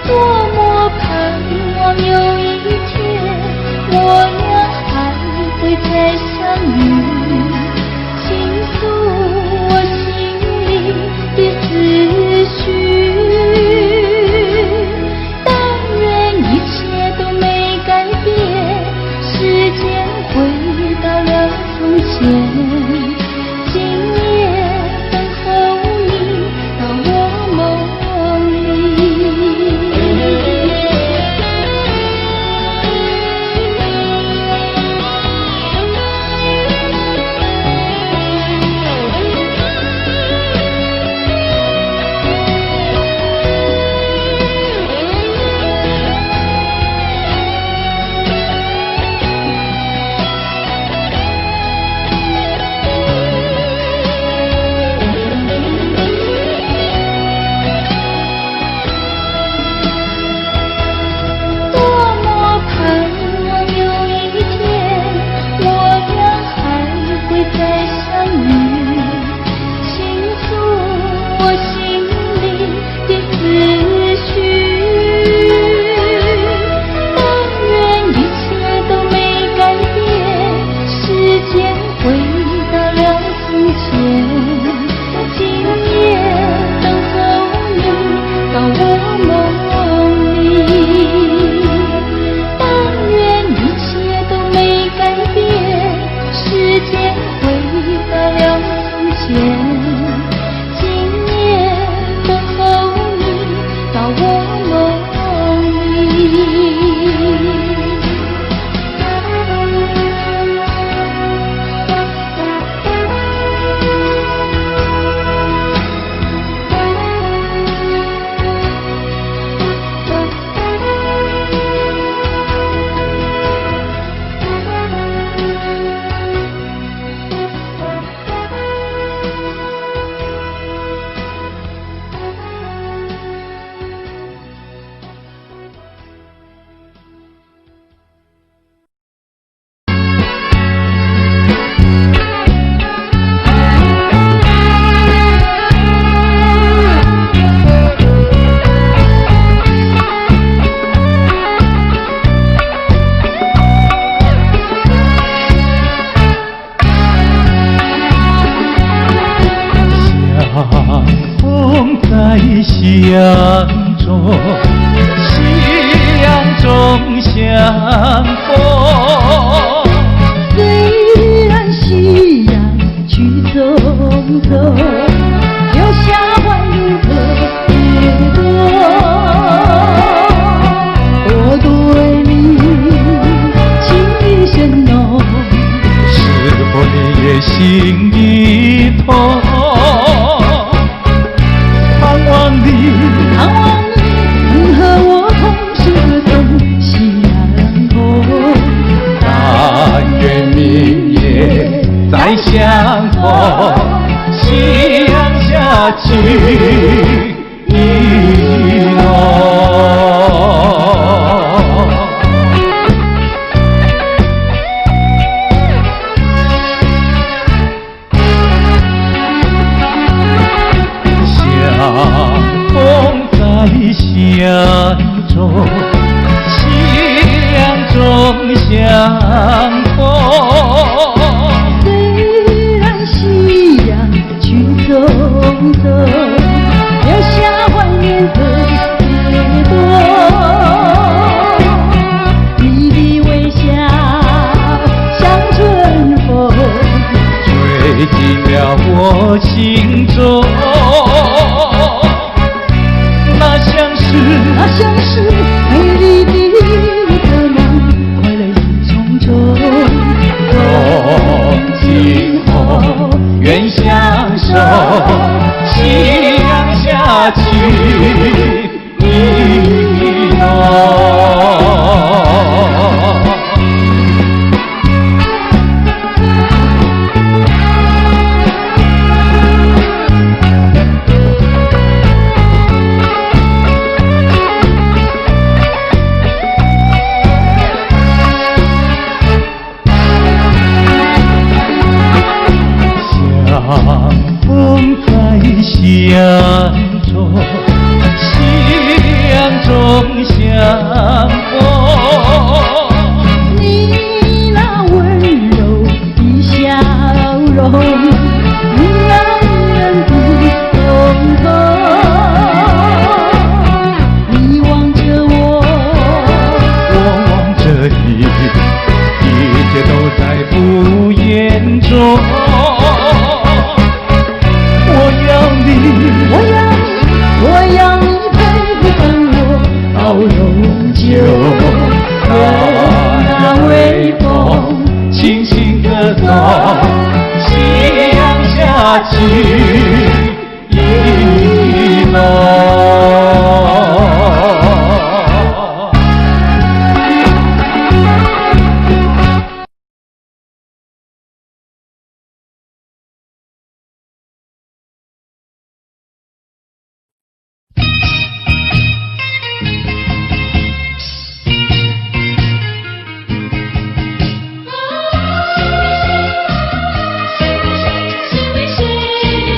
多麼盼望有一天，我倆還會再相遇，傾訴我心裡的思夕陽中，夕陽中相逢。雖然夕陽去匆匆，留下懷念和跌宕。我對你情意深濃，是否你也心已痛？盼望你，盼望你能和我同時歌頌夕陽紅。但願明夜再相逢，夕陽下情意濃。相逢在夕陽中，夕陽中相逢。雖然夕陽去匆匆，留下懷念和跌宕。你的微笑像春風，吹進了我心中。那像是，那像是美麗的一個夢，快樂已重重。從今後願相守，夕陽下情意濃。相逢在夕陽中，夕陽中相逢。你那溫柔的笑容，讓人不動容。你望着我，我望着你，一切都在不言中。我要你，我要你，我要你陪伴我到永久。就那微風輕輕地送，夕陽下情意濃。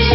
是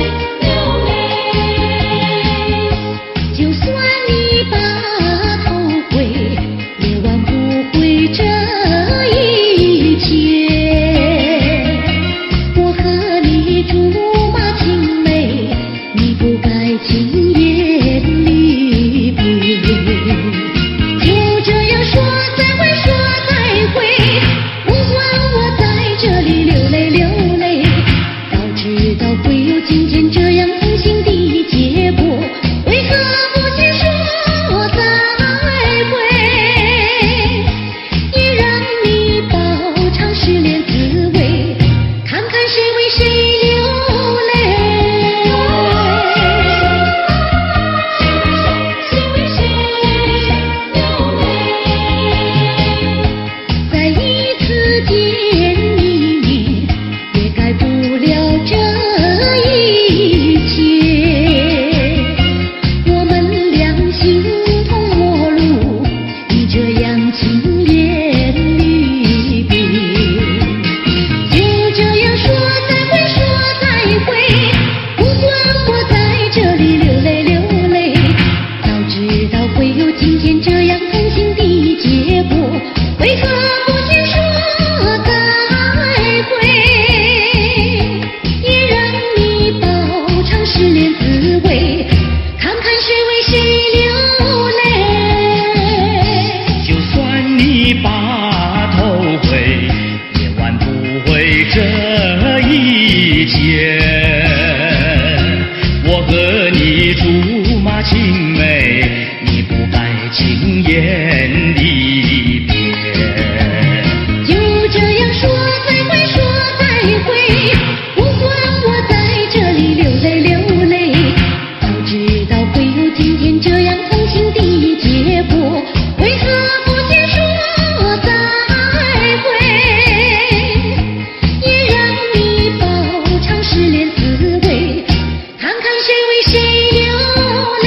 的竹馬青梅，你不該輕言離別。就這樣說再會，說再會，不管我在這裡流淚流淚，早知道會有今天這樣痛心的結果，為何不先說再會？也讓你飽嘗失戀滋味，看看誰為誰流淚。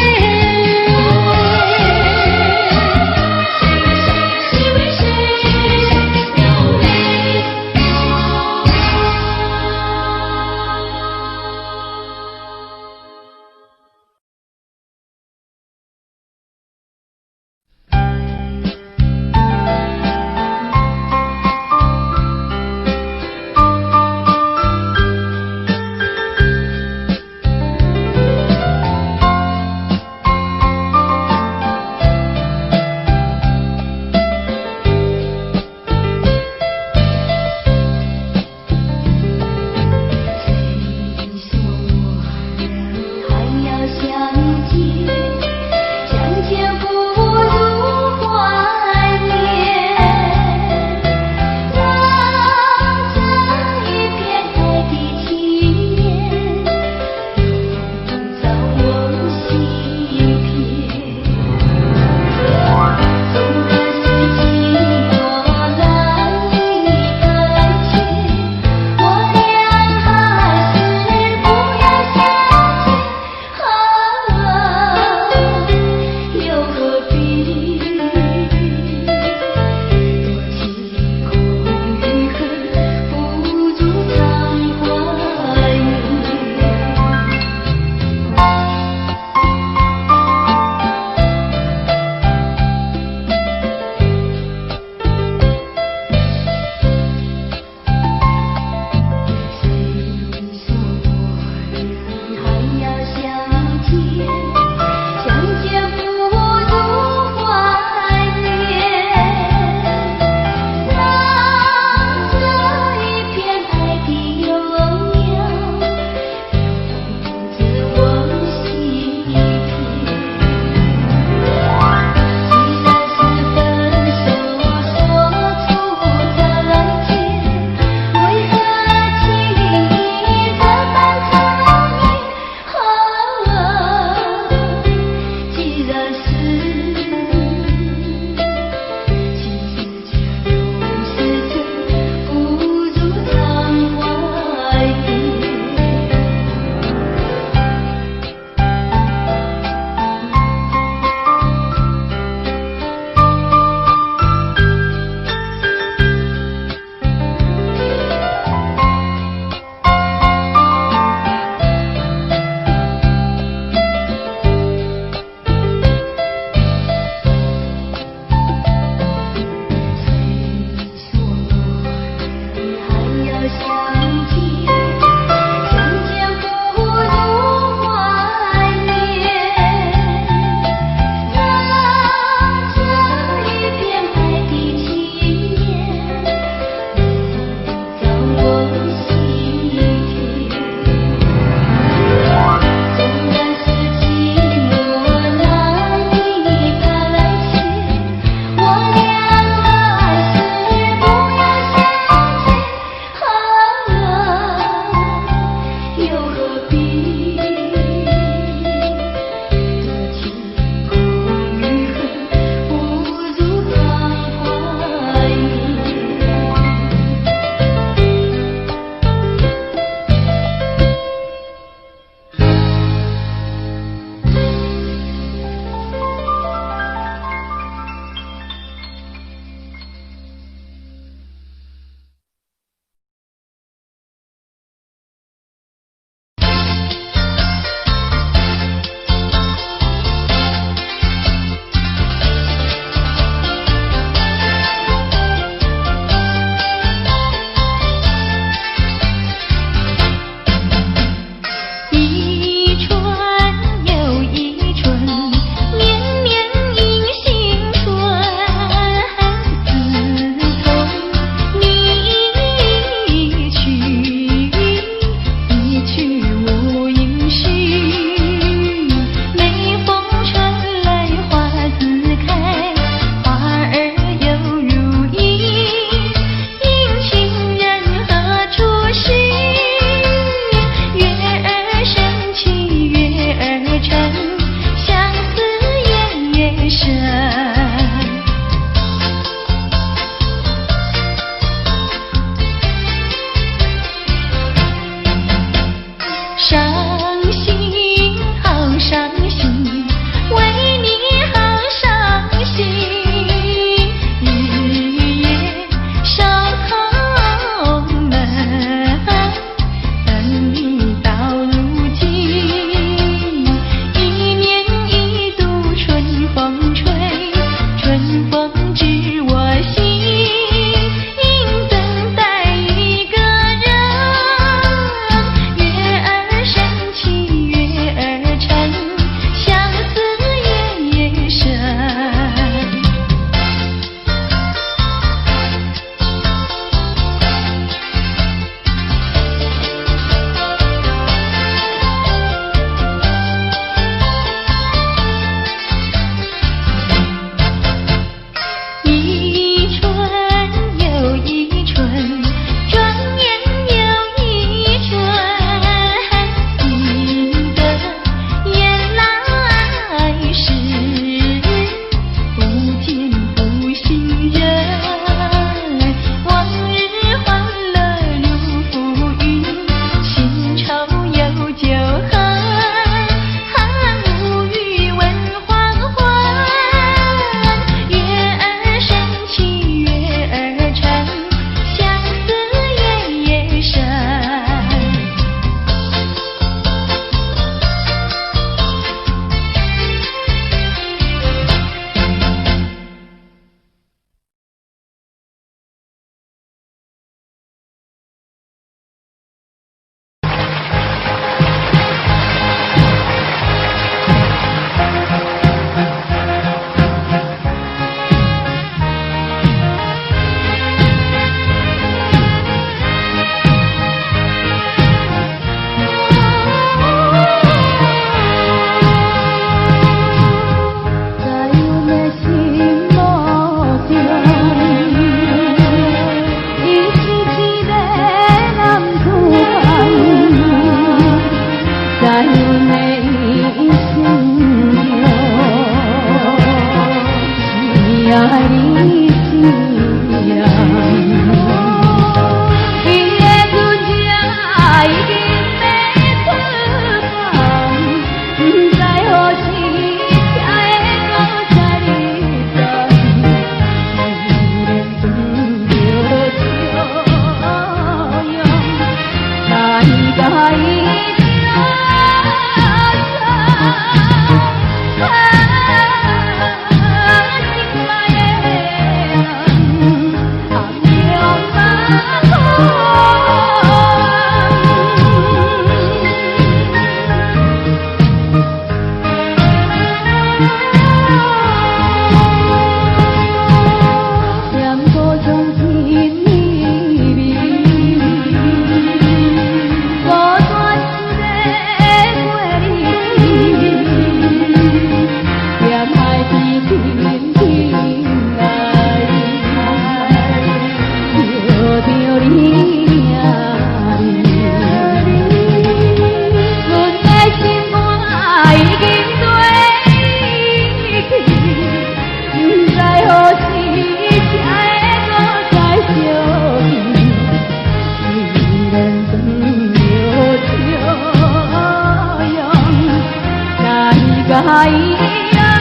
為着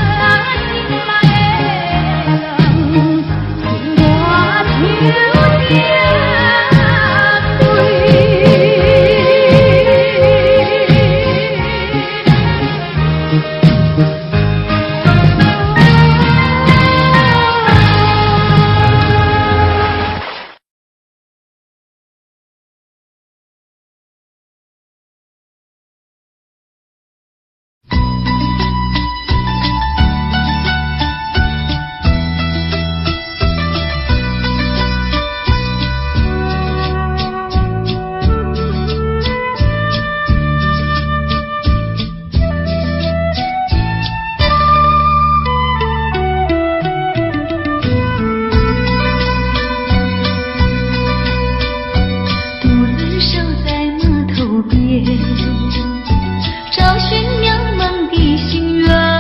感情來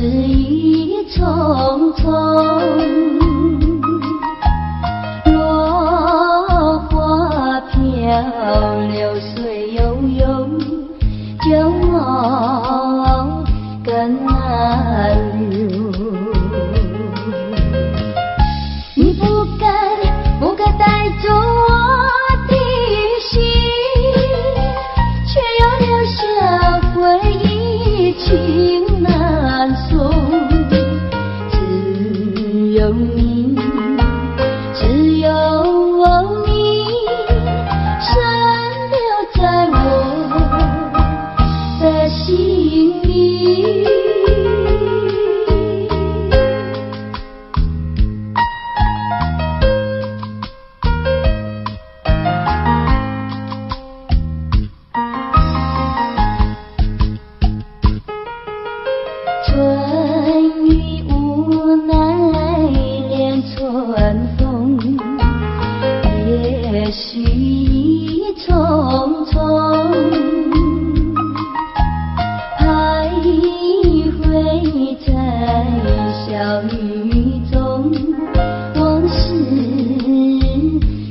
已匆匆，落花飘，流水悠悠，叫我更难留。你不该，不该带走我的心，却又留下回忆情难送。只有你，只有你，深留在我的心里。春雨无奈恋春风，也许已匆匆，徘徊在小雨中，往事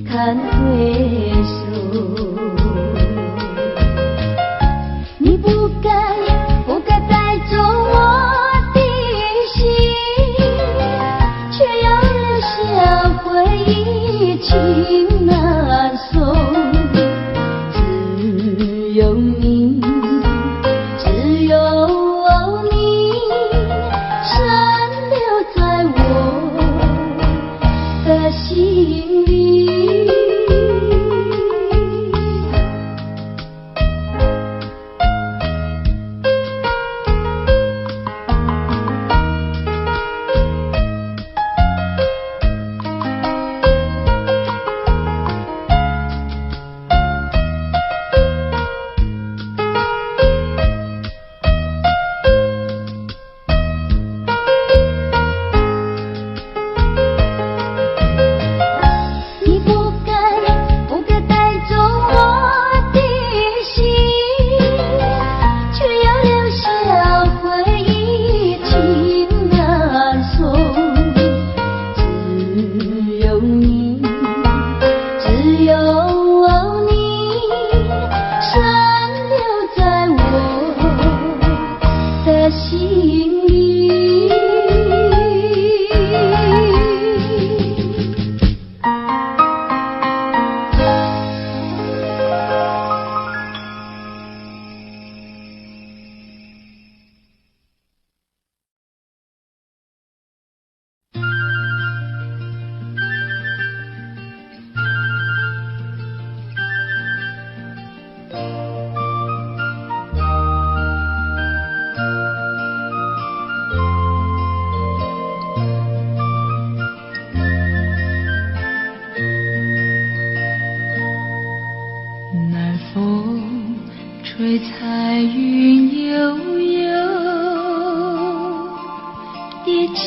堪回首。你不该，不该带走我的心，却又留下回忆情难送。只有你，只有你，深留在我的心里。你不该，不该带走我的心，却又留下回忆情难送。只有你，只有你，深留在我的心里。南风吹彩云悠悠，一江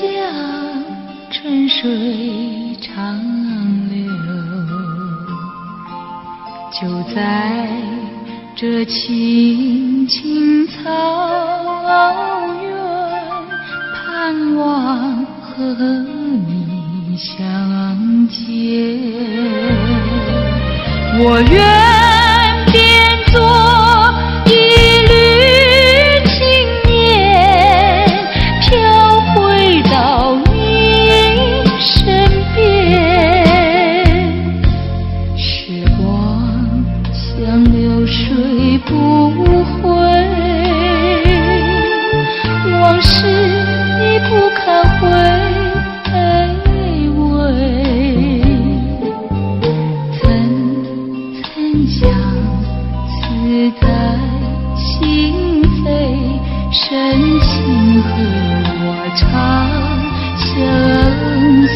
春水长流。就在这青青草原，盼望和你相见。我愿变作一缕青烟，飘回到你身边。时光像流水不回，往事已不堪回味。层层相思在心扉，深情和我长相随。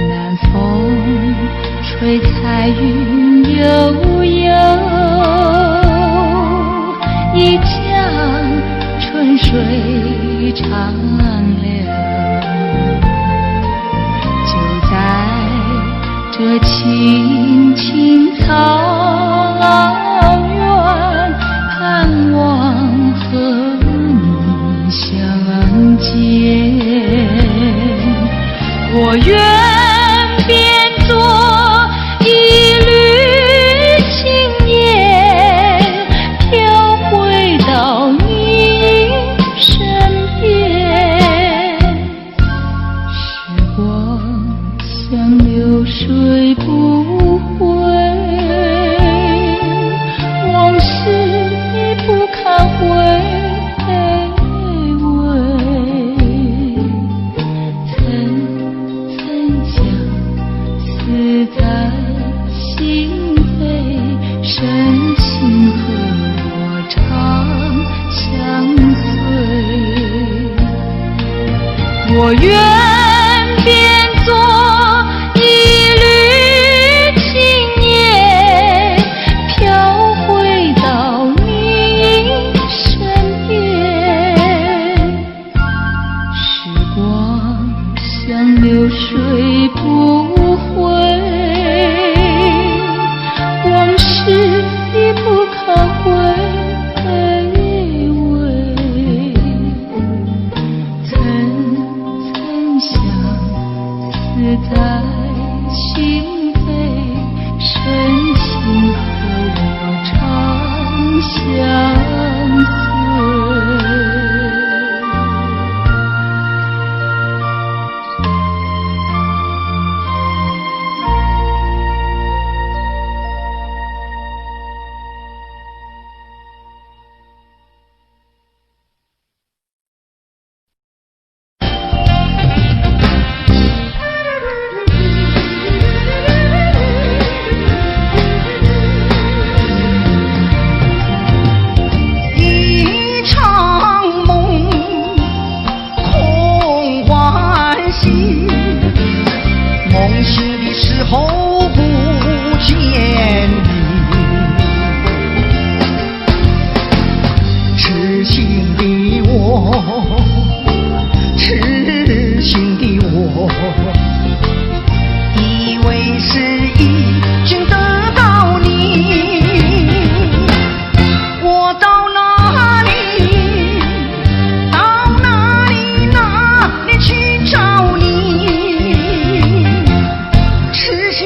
南风吹彩云悠悠，一江春水水長流，就在這青青草原，盼望和你相見。我願變作一縷青煙，飄回到你身邊。時光像流水不回，往事已不堪回味。層層相思在心扉，深情和我長相隨。我願變作一縷青煙，飄回到你身邊。時光像流水不回，往事已不堪回味。層層相思在心扉，深情和我長相隨。一場夢，空歡喜，夢醒的時候不見你，痴心的我，痴心的我，以為是已經得到你，我到哪裡，到哪裡哪裡去找你？痴心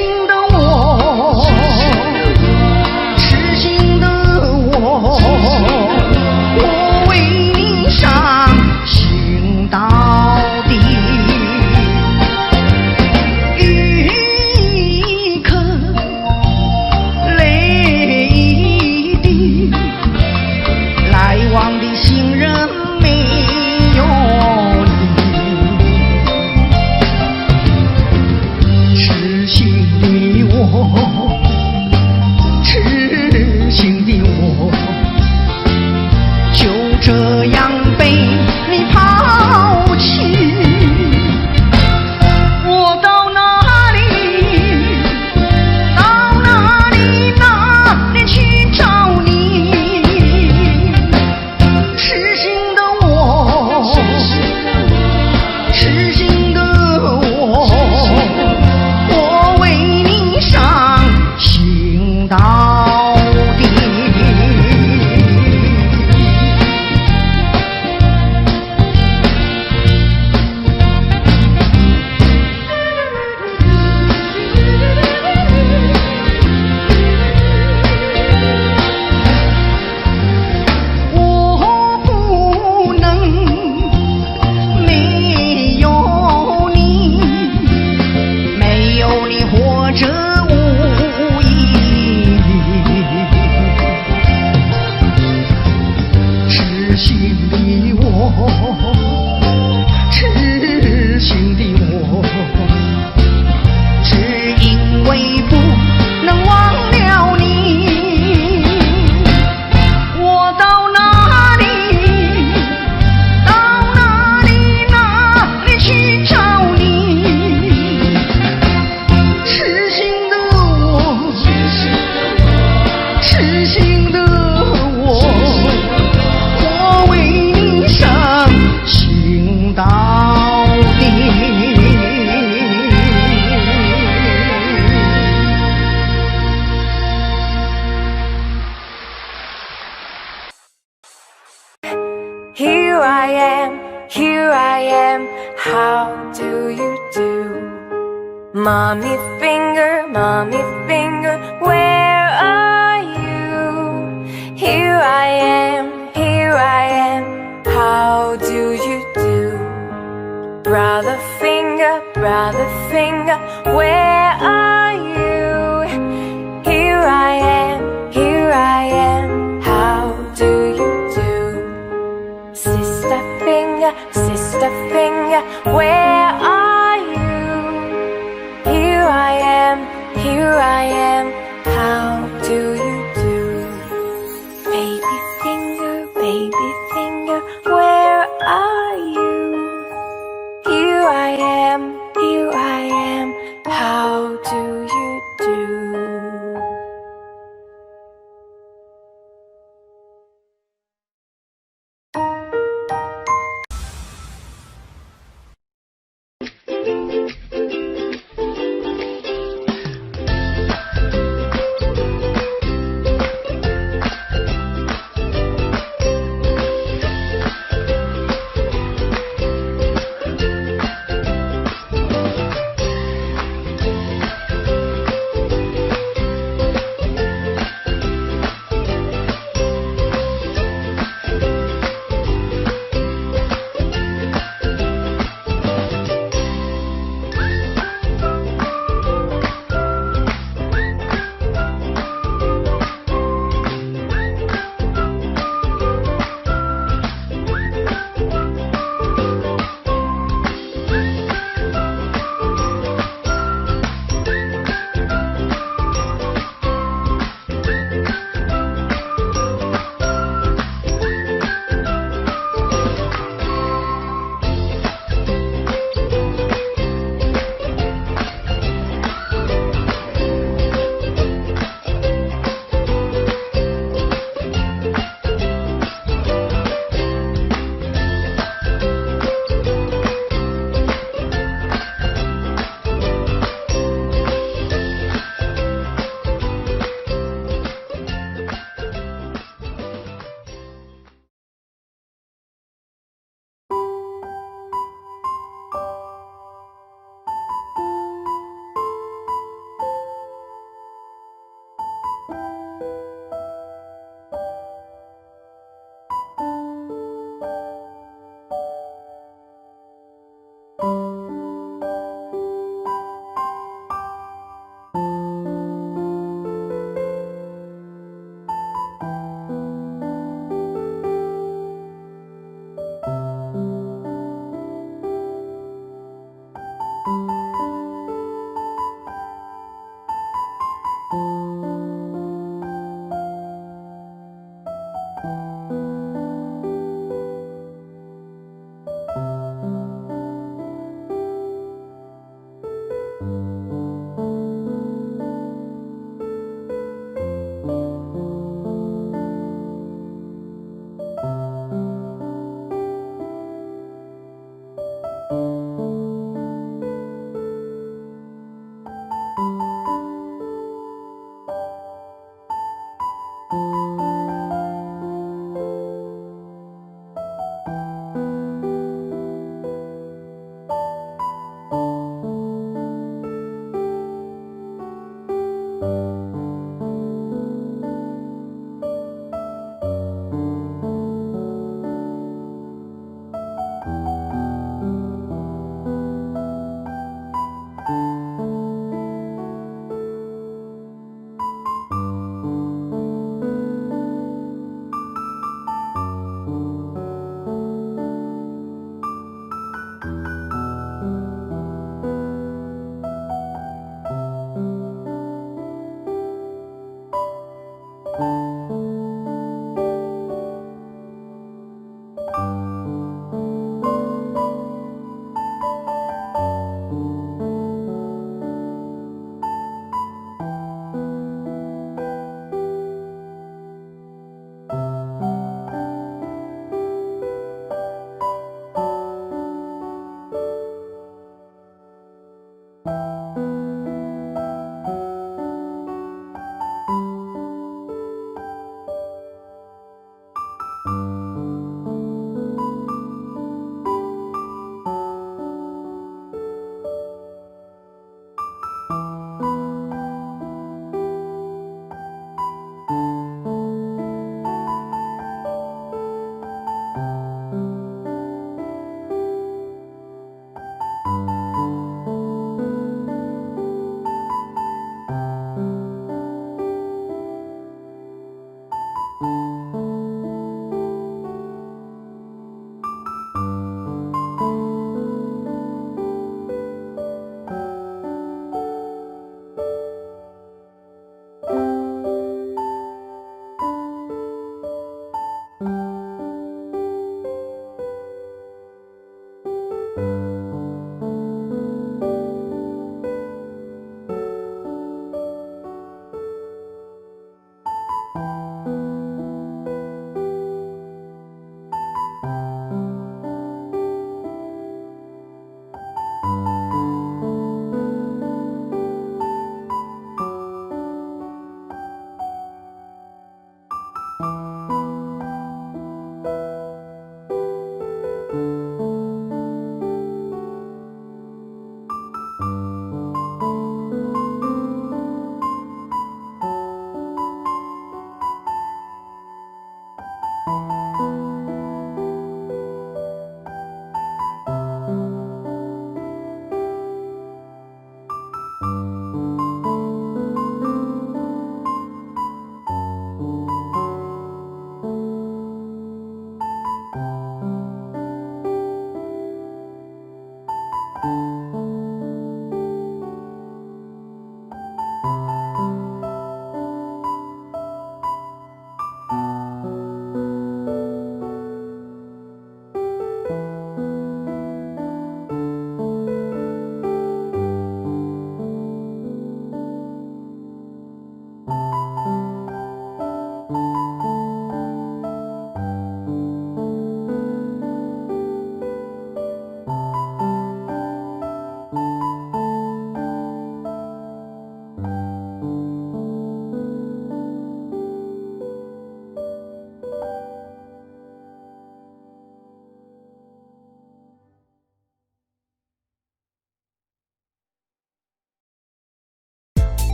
How do you do? Mommy finger, mommy finger, where are you? Here I am, here I am, how do you do? Brother finger, brother finger, where